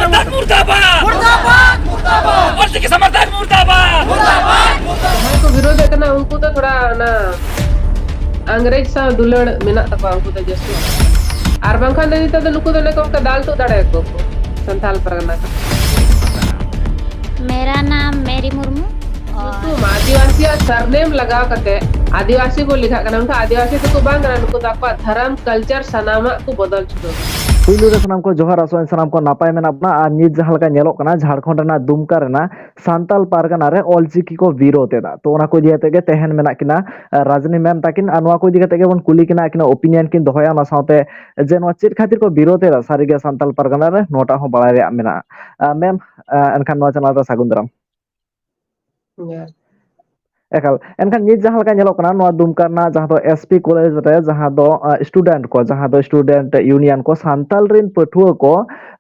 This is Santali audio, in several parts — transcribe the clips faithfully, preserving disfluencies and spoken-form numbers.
ᱢᱩᱨᱫᱟᱵᱟᱫ! ᱢᱩᱨᱫᱟᱵᱟᱫ! ᱢᱩᱨᱫᱟᱵᱟᱫ! ᱚᱞᱪᱤᱠᱤ ᱥᱚᱢᱚᱨᱛᱷᱚᱱ ᱢᱩᱨᱫᱟᱵᱟᱫ! ᱡᱟᱦᱟᱸᱭ ᱠᱚ ᱵᱤᱨᱳᱫᱮᱫ ᱠᱟᱱᱟ, ᱩᱱᱠᱩ ᱫᱚ ᱛᱷᱚᱲᱟ ᱚᱱᱟ ᱤᱝᱨᱮᱡᱽ ᱥᱟᱶ ᱫᱩᱞᱟᱹᱲ ᱢᱮᱱᱟᱜ ᱛᱟᱠᱚᱣᱟ, ᱩᱱᱠᱩ ᱫᱚ ᱡᱟᱹᱥᱛᱤ᱾ ᱟᱨ ᱵᱟᱝᱠᱷᱟᱱ ᱫᱚ ᱱᱤᱛᱚᱜ ᱫᱚ ᱱᱩᱠᱩ ᱫᱚ ᱚᱱᱮ ᱠᱚ ᱚᱱᱠᱟ ᱫᱟᱞ ᱛᱩᱫ ᱫᱟᱲᱮᱭᱟᱠᱚ ᱠᱚ ᱥᱟᱱᱛᱟᱞ ᱯᱟᱨᱜᱟᱱᱟ ᱠᱚ᱾ मेरा नाम मेरी मुर्मू। ᱧᱩᱛᱩᱢ ᱟᱹᱫᱤᱵᱟᱹᱥᱤᱭᱟᱜ ᱥᱟᱨᱱᱮᱢ ᱞᱟᱜᱟᱣ ᱠᱟᱛᱮ ᱟᱹᱫᱤᱵᱟᱹᱥᱤ ᱠᱚ ᱞᱮᱠᱷᱟᱜ ᱠᱟᱱᱟ, ᱢᱮᱱᱠᱷᱟᱱ ᱟᱹᱫᱤᱵᱟᱹᱥᱤ ᱫᱚᱠᱚ ᱵᱟᱝ ᱠᱟᱱᱟ, ᱱᱩᱠᱩ ᱫᱚ ᱟᱠᱚᱣᱟᱜ ᱫᱷᱚᱨᱚᱢ, ᱠᱟᱞᱪᱟᱨ ᱥᱟᱱᱟᱢᱟᱜ ᱠᱚ ᱵᱚᱫᱚᱞ ᱪᱷᱩᱴᱟᱹᱣ ᱠᱟᱱᱟ᱾ ᱯᱩᱭᱞᱩ ᱨᱮ ᱥᱟᱱᱟᱢ ᱠᱚ ᱡᱚᱦᱟᱨ, ᱟᱥᱚᱜ ᱟᱹᱧ ᱥᱟᱱᱟᱢ ᱠᱚ ᱱᱟᱯᱟᱭ ᱢᱮᱱᱟᱜ ᱵᱚᱱᱟ᱾ ᱟᱨ ᱱᱤᱛ ᱡᱟᱦᱟᱸ ᱞᱮᱠᱟ ᱧᱮᱞᱚᱜ ᱠᱟᱱᱟ, ᱡᱷᱟᱲᱠᱷᱚᱸᱰ ᱨᱮᱱᱟᱜ ᱫᱩᱢᱠᱟ ᱨᱮᱱᱟᱜ ᱥᱟᱱᱛᱟᱞ ᱯᱟᱨᱜᱟᱱᱟ ᱨᱮ ᱚᱞᱪᱤᱠᱤ ᱠᱚ ᱵᱤᱨᱳᱫ ᱮᱫᱟ᱾ ᱛᱚ, ᱚᱱᱟ ᱠᱚ ᱤᱫᱤ ᱠᱟᱛᱮ ᱜᱮ ᱛᱮᱦᱮᱧ ᱢᱮᱱᱟᱜ ᱠᱤᱱᱟ, ᱟᱨ ᱨᱟᱡᱽᱱᱤ ᱢᱮᱢ ᱛᱟᱹᱠᱤᱱ, ᱟᱨ ᱱᱚᱣᱟ ᱠᱚ ᱤᱫᱤ ᱠᱟᱛᱮ ᱜᱮᱵᱚᱱ ᱠᱩᱞᱤ ᱠᱤᱱᱟ ᱟᱹᱠᱤᱱᱟᱜ ᱚᱯᱤᱱᱤᱭᱚᱱ ᱠᱤᱱ ᱫᱚᱦᱚᱭᱟ, ᱚᱱᱟ ᱥᱟᱶᱛᱮ ᱡᱮ ᱱᱚᱣᱟ ᱪᱮᱫ ᱠᱷᱟᱹᱛᱤᱨ ᱠᱚ ᱵᱤᱨᱳᱫ ᱮᱫᱟ ᱥᱟᱹᱨᱤᱜᱮ ᱥᱟᱱᱛᱟᱞ ᱯᱟᱨᱜᱟᱱᱟ ᱨᱮ, ᱱᱚᱣᱟᱴᱟᱜ ᱦᱚᱸ ᱵᱟᱲᱟᱭ ᱨᱮᱭᱟᱜ ᱢᱮᱱᱟᱜᱼᱟ᱾ ᱟᱨ ᱢᱮᱢ, ᱟᱨ ᱮᱱᱠᱷᱟᱱ ᱱᱚᱣᱟ ᱪᱮᱱᱮᱞ ᱨᱮ ᱥᱟᱹᱜᱩᱱ ᱫᱟᱨᱟᱢ᱾ ᱡᱚᱦᱟᱨ᱾ ᱮᱠᱟᱞ᱾ ᱮᱱᱠᱷᱟᱱ ᱱᱤᱛ ᱡᱟᱦᱟᱸ ᱞᱮᱠᱟ ᱧᱮᱞᱚᱜ ᱠᱟᱱᱟ, ᱱᱚᱣᱟ ᱫᱩᱢᱠᱟ ᱨᱮᱱᱟᱜ ᱡᱟᱦᱟᱸ ᱫᱚ ᱮᱥ ᱯᱤ ᱠᱚᱞᱮᱡᱽ ᱨᱮ ᱡᱟᱦᱟᱸ ᱫᱚ, ᱟᱸ, ᱥᱴᱩᱰᱮᱱᱴ ᱠᱚ, ᱡᱟᱦᱟᱸ ᱫᱚ ᱥᱴᱩᱰᱮᱱᱴ ᱤᱭᱩᱱᱤᱭᱚᱱ ᱠᱚ, ᱥᱟᱱᱛᱟᱞ ᱨᱤᱱ ᱯᱟᱹᱴᱷᱩᱣᱟᱹ ᱠᱚ,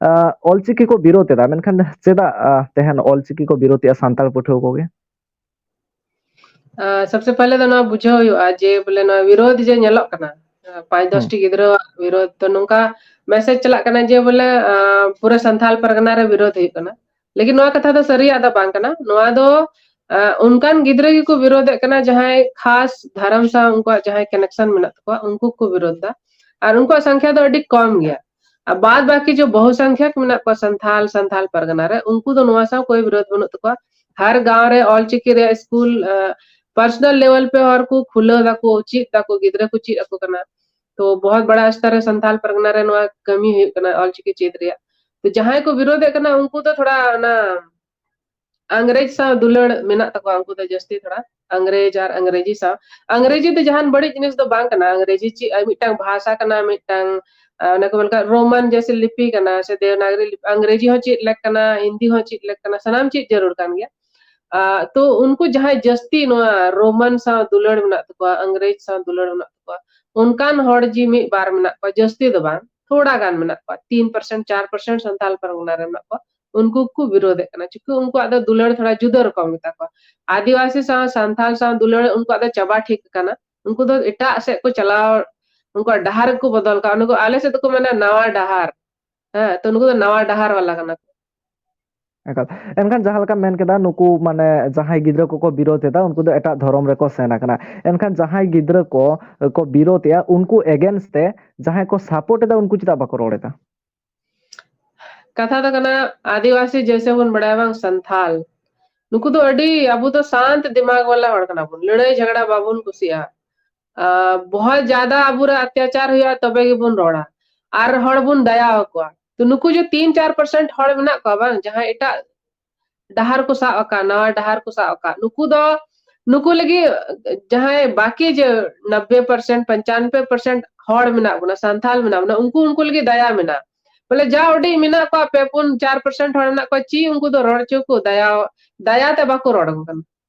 ᱟᱸ, ᱚᱞᱪᱤᱠᱤ ᱠᱚ ᱵᱤᱨᱳᱫ ᱮᱫᱟ᱾ ᱢᱮᱱᱠᱷᱟᱱ ᱪᱮᱫᱟᱜ, ᱟᱸ, ᱛᱮᱦᱮᱧ ᱚᱞᱪᱤᱠᱤ ᱠᱚ ᱵᱤᱨᱳᱫ ᱮᱫᱟ ᱥᱟᱱᱛᱟᱲ ᱯᱟᱹᱴᱷᱩᱣᱟᱹ ᱠᱚᱜᱮ? ᱟᱸ, ᱥᱚᱵᱥᱮ ᱯᱟᱦᱞᱮ ᱫᱚ ᱱᱚᱣᱟ ᱵᱩᱡᱷᱟᱹᱣ ᱦᱩᱭᱩᱜᱼᱟ ᱡᱮ ᱵᱚᱞᱮ ᱱᱚᱣᱟ ᱵᱤᱨᱳᱫᱷ ᱡᱮ ᱧᱮᱞᱚᱜ ᱠᱟᱱᱟ, ᱟᱸ, ᱯᱟᱸᱪ ᱫᱚᱥ ᱦᱩᱸ᱾ ᱴᱤ ᱜᱤᱫᱽᱨᱟᱹᱣᱟᱜ ᱵᱤᱨᱳᱫᱷ, ᱛᱚ ᱱᱚᱝᱠᱟ ᱢᱮᱥᱮᱡᱽ ᱪᱟᱞᱟᱜ ᱠᱟᱱᱟ ᱡᱮ ᱵᱚᱞᱮ, ᱟᱸ, ᱯᱩᱨᱟᱹ ᱥᱟᱱᱛᱟᱞ ᱯᱟᱨᱜᱟᱱᱟ ᱨᱮ ᱵᱤᱨᱳᱫᱷ ᱦᱩᱭᱩᱜ ᱠᱟᱱᱟ᱾ ᱞᱮᱠᱤᱱ ᱱᱚᱣᱟ ᱠᱟᱛᱷᱟ ᱫᱚ ᱥᱟᱹᱨᱤᱭᱟᱜ ᱫᱚ ᱵᱟᱝ ᱠᱟᱱᱟ᱾ ᱱᱚᱣᱟ ᱫᱚ, ᱟᱸ, ᱚᱱᱠᱟᱱ ᱜᱤᱫᱽᱨᱟᱹ ᱜᱮᱠᱚ ᱵᱤᱨᱳᱫᱷᱮᱫ ᱠᱟᱱᱟ ᱡᱟᱦᱟᱸᱭ ᱠᱷᱟᱥ ᱫᱷᱚᱨᱚᱢ ᱥᱟᱶ ᱩᱱᱠᱩᱣᱟᱜ ᱡᱟᱦᱟᱸᱭ ᱠᱟᱱᱮᱠᱥᱚᱱ ᱢᱮᱱᱟᱜ ᱛᱟᱠᱚᱣᱟ, ᱩᱱᱠᱩ ᱠᱚ ᱵᱤᱨᱳᱫᱷ ᱫᱟ᱾ ᱟᱨ ᱩᱱᱠᱩᱣᱟᱜ ᱥᱚᱝᱠᱷᱭᱟ ᱫᱚ ᱟᱹᱰᱤ ᱠᱚᱢ ᱜᱮᱭᱟ᱾ ᱟᱨ ᱵᱟᱫ ᱵᱟᱹᱠᱤ ᱡᱮ ᱵᱚᱦᱩ ᱥᱚᱝᱠᱷᱭᱟ ᱢᱮᱱᱟᱜ ᱠᱚᱣᱟ, ᱥᱟᱱᱛᱷᱟᱞ, ᱥᱟᱱᱛᱷᱟᱞ ᱯᱟᱨᱜᱟᱱᱟ ᱨᱮ, ᱩᱱᱠᱩ ᱫᱚ ᱱᱚᱣᱟ ᱥᱟᱶ ᱠᱳᱭ ᱵᱤᱨᱳᱫᱷ ᱵᱟᱹᱱᱩᱜ ᱛᱟᱠᱚᱣᱟ᱾ ᱦᱟᱨ ᱜᱟᱶ ᱨᱮ ᱚᱞᱪᱤᱠᱤ ᱨᱮᱭᱟᱜ ᱥᱠᱩᱞ, ᱟᱸ, ᱯᱟᱨᱥᱚᱱᱟᱞ ᱞᱮᱵᱮᱞ ᱯᱮ ᱦᱚᱲ ᱠᱚ ᱠᱷᱩᱞᱟᱹᱣ ᱫᱟᱠᱚ, ᱪᱮᱫ ᱫᱟᱠᱚ, ᱜᱤᱫᱽᱨᱟᱹ ᱠᱚ ᱪᱮᱫ ᱟᱠᱚ ᱠᱟᱱᱟ᱾ ᱛᱚ ᱵᱚᱦᱚᱛ ᱵᱟᱲᱟ ᱥᱛᱚᱨ ᱨᱮ ᱥᱟᱱᱛᱷᱟᱞ ᱯᱟᱨᱜᱟᱱᱟ ᱨᱮ ᱱᱚᱣᱟ ᱠᱟᱹᱢᱤ ᱦᱩᱭᱩᱜ ᱠᱟᱱᱟ ᱚᱞᱪᱤᱠᱤ ᱪᱮᱫ ᱨᱮᱭᱟᱜ᱾ ᱛᱚ ᱡᱟᱦᱟᱸᱭ ᱠᱚ ᱵᱤᱨᱳᱫᱷᱮᱫ ᱠᱟᱱᱟ, ᱩᱱᱠᱩ ᱫᱚ ᱛᱷᱚᱲᱟ ᱚᱱᱟ ᱤᱝᱨᱮᱡᱽ ᱥᱟᱶ ᱫᱩᱞᱟᱹᱲ ᱢᱮᱱᱟᱜ ᱛᱟᱠᱚᱣᱟ, ᱩᱱᱠᱩ ᱫᱚ ᱡᱟᱹᱥᱛᱤ ᱛᱷᱚᱲᱟ ᱤᱝᱨᱮᱡᱽ ᱟᱨ ᱤᱝᱨᱮᱡᱤ ᱥᱟᱶ᱾ ᱤᱝᱨᱮᱡᱤ ᱫᱚ ᱡᱟᱦᱟᱱ ᱵᱟᱹᱲᱤᱡ ᱡᱤᱱᱤᱥ ᱫᱚ ᱵᱟᱝ ᱠᱟᱱᱟ᱾ ᱤᱝᱨᱮᱡᱤ ᱪᱮᱫ ᱟᱨ ᱢᱤᱫᱴᱟᱝ ᱵᱷᱟᱥᱟ ᱠᱟᱱᱟ, ᱢᱤᱫᱴᱟᱝ, ᱟᱸ, ᱚᱱᱮ ᱠᱚ ᱢᱮᱱ ᱠᱟᱜ ᱨᱳᱢᱟᱱ ᱡᱮᱥᱮ ᱞᱤᱯᱤ ᱠᱟᱱᱟ ᱥᱮ ᱫᱮᱵᱽᱱᱟᱜᱚᱨᱤ ᱞᱤᱯᱤ, ᱤᱝᱨᱮᱡᱤ ᱦᱚᱸ ᱪᱮᱫ ᱞᱮᱠ ᱠᱟᱱᱟ, ᱦᱤᱱᱫᱤ ᱦᱚᱸ ᱪᱮᱫ ᱞᱮᱠ ᱠᱟᱱᱟ, ᱥᱟᱱᱟᱢ ᱪᱮᱫ ᱡᱟᱹᱨᱩᱲ ᱠᱟᱱ ᱜᱮᱭᱟ᱾ ᱟᱸ, ᱛᱚ ᱩᱱᱠᱩ ᱡᱟᱦᱟᱸᱭ ᱡᱟᱹᱥᱛᱤ ᱱᱚᱣᱟ ᱨᱳᱢᱟᱱ ᱥᱟᱶ ᱫᱩᱞᱟᱹᱲ ᱢᱮᱱᱟᱜ ᱛᱟᱠᱚᱣᱟ, ᱤᱝᱨᱮᱡᱽ ᱥᱟᱶ ᱫᱩᱞᱟᱹᱲ ᱢᱮᱱᱟᱜ ᱛᱟᱠᱚᱣᱟ, ᱚᱱᱠᱟᱱ ᱦᱚᱲ ᱡᱮ ᱢᱤᱫ ᱵᱟᱨ ᱢᱮᱱᱟᱜ ᱠᱚᱣᱟ, ᱡᱟᱹᱥᱛᱤ ᱫᱚ ᱵᱟᱝ, ᱛᱷᱚᱲᱟ ᱜᱟᱱ ᱢᱮᱱᱟᱜ ᱠᱚᱣᱟ, ᱛᱤᱱ ᱯᱟᱨᱥᱮᱱᱴ, ᱪᱟᱨ ᱯᱟᱨᱥᱮᱱᱴ ᱥᱟᱱᱛᱟᱞ ᱯᱟᱨᱜᱟᱱᱟ ᱨᱮ ᱢᱮᱱᱟᱜ ᱠᱚᱣᱟ, ᱩᱱᱠᱩ ᱠᱚ ᱵᱤᱨᱳᱫᱷᱮᱫ ᱠᱟᱱᱟ᱾ ᱪᱩᱠᱤ ᱩᱱᱠᱩᱣᱟᱜ ᱫᱚ ᱫᱩᱞᱟᱹᱲ ᱛᱷᱚᱲᱟ ᱡᱩᱫᱟᱹ ᱨᱚᱠᱚᱢ ᱜᱮᱛᱟ ᱠᱚᱣᱟ᱾ ᱟᱹᱫᱤᱵᱟᱹᱥᱤ ᱥᱟᱶ ᱥᱟᱱᱛᱟᱞ ᱥᱟᱶ ᱫᱩᱞᱟᱹᱲ ᱩᱱᱠᱩᱣᱟᱜ ᱫᱚ ᱪᱟᱵᱟ ᱴᱷᱤᱠ ᱟᱠᱟᱱᱟ᱾ ᱩᱱᱠᱩ ᱫᱚ ᱮᱴᱟᱜ ᱥᱮᱫ ᱠᱚ ᱪᱟᱞᱟᱣ, ᱩᱱᱠᱩᱣᱟᱜ ᱰᱟᱦᱟᱨ ᱜᱮᱠᱚ ᱵᱚᱫᱚᱞ ᱠᱟᱜᱼᱟ᱾ ᱩᱱᱠᱩ, ᱟᱞᱮ ᱥᱮᱫ ᱫᱚᱠᱚ ᱢᱮᱱᱟ ᱱᱟᱣᱟ ᱰᱟᱦᱟᱨ᱾ ᱦᱮᱸ, ᱛᱚ ᱱᱩᱠᱩ ᱫᱚ ᱱᱟᱣᱟ ᱰᱟᱦᱟᱨ ᱵᱟᱞᱟ ᱠᱟᱱᱟ ᱠᱚ᱾ ᱮᱠᱟᱞ᱾ ᱮᱱᱠᱷᱟᱱ ᱡᱟᱦᱟᱸ ᱞᱮᱠᱟ ᱢᱮᱱ ᱠᱮᱫᱟ, ᱱᱩᱠᱩ ᱢᱟᱱᱮ ᱡᱟᱦᱟᱸᱭ ᱜᱤᱫᱽᱨᱟᱹ ᱠᱚᱠᱚ ᱵᱤᱨᱳᱫ ᱮᱫᱟ, ᱩᱱᱠᱩ ᱫᱚ ᱮᱴᱟᱜ ᱫᱷᱚᱨᱚᱢ ᱨᱮᱠᱚ ᱥᱮᱱ ᱟᱠᱟᱱᱟ᱾ ᱮᱱᱠᱷᱟᱱ ᱡᱟᱦᱟᱸᱭ ᱜᱤᱫᱽᱨᱟᱹ ᱠᱚ ᱠᱚ ᱵᱤᱨᱳᱫ ᱮᱫᱟ, ᱩᱱᱠᱩ against ᱛᱮ ᱡᱟᱦᱟᱸᱭ ᱠᱚ support ᱮᱫᱟ, ᱩᱱᱠᱩ ᱪᱮᱫᱟᱜ ᱵᱟᱠᱚ ᱨᱚᱲ ᱮᱫᱟ? ᱠᱟᱛᱷᱟ ᱫᱚ ᱠᱟᱱᱟ, ᱟᱹᱫᱤᱵᱟᱹᱥᱤ ᱡᱮᱭᱥᱮ ᱵᱚᱱ ᱵᱟᱲᱟᱭᱟ ᱵᱟᱝ, ᱥᱟᱱᱛᱷᱟᱞ, ᱱᱩᱠᱩ ᱫᱚ ᱟᱹᱰᱤ, ᱟᱵᱚ ᱫᱚ ᱥᱟᱱᱛ ᱫᱤᱢᱟᱜᱽ ᱵᱟᱞᱟ ᱦᱚᱲ ᱠᱟᱱᱟ ᱵᱚᱱ, ᱞᱟᱹᱲᱦᱟᱹᱭ ᱡᱷᱟᱜᱽᱲᱟ ᱵᱟᱵᱚᱱ ᱠᱩᱥᱤᱭᱟᱜᱼᱟ᱾ ᱟᱸ, ᱵᱚᱦᱚᱛ ᱡᱟᱫᱟ ᱟᱵᱚᱨᱮ ᱚᱛᱛᱟᱪᱟᱨ ᱦᱩᱭᱩᱜᱼᱟ, ᱛᱚᱵᱮ ᱜᱮᱵᱚᱱ ᱨᱚᱲᱟ᱾ ᱟᱨ ᱦᱚᱲ ᱵᱚᱱ ᱫᱟᱭᱟ ᱟᱠᱚᱣᱟ᱾ ᱛᱚ ᱱᱩᱠᱩ ᱡᱮ ᱛᱤᱱ ᱪᱟᱨ percent ᱦᱚᱲ ᱢᱮᱱᱟᱜ ᱠᱚᱣᱟ ᱵᱟᱝ, ᱡᱟᱦᱟᱸᱭ ᱮᱴᱟᱜ ᱰᱟᱦᱟᱨ ᱠᱚ ᱥᱟᱵ ᱟᱠᱟᱫ, ᱱᱟᱣᱟ ᱰᱟᱦᱟᱨ ᱠᱚ ᱥᱟᱵ ᱟᱠᱟᱫ, ᱱᱩᱠᱩ ᱫᱚ, ᱱᱩᱠᱩ ᱞᱟᱹᱜᱤᱫ ᱡᱟᱦᱟᱸᱭ ᱵᱟᱠᱤ ᱡᱮ ᱱᱚᱵᱵᱳᱭ percent, ᱯᱚᱧᱪᱟᱱᱵᱵᱳᱭ percent ᱦᱚᱲ ᱢᱮᱱᱟᱜ ᱵᱚᱱᱟ, ᱥᱟᱱᱛᱷᱟᱞ ᱢᱮᱱᱟᱜ ᱵᱚᱱᱟ, ᱩᱱᱠᱩ, ᱩᱱᱠᱩ ᱞᱟᱹᱜᱤᱫ ᱫᱟᱭᱟ ᱢᱮᱱᱟᱜᱼᱟ᱾ ᱵᱚᱞᱮ ᱡᱟ ᱩᱰᱤᱡ ᱢᱮᱱᱟᱜ ᱠᱚᱣᱟ, ᱯᱮ ᱯᱩᱱ ᱪᱟᱨ percent ᱦᱚᱲ ᱢᱮᱱᱟᱜ ᱠᱚᱣᱟ, ᱪᱮᱫ ᱩᱱᱠᱩ ᱫᱚ ᱨᱚᱲ ᱦᱚᱪᱚ ᱠᱚ, ᱫᱟᱭᱟ, ᱫᱟᱭᱟ ᱛᱮ ᱵᱟᱠᱚ ᱨᱚᱲ ᱟᱠᱚ ᱠᱟᱱᱟ᱾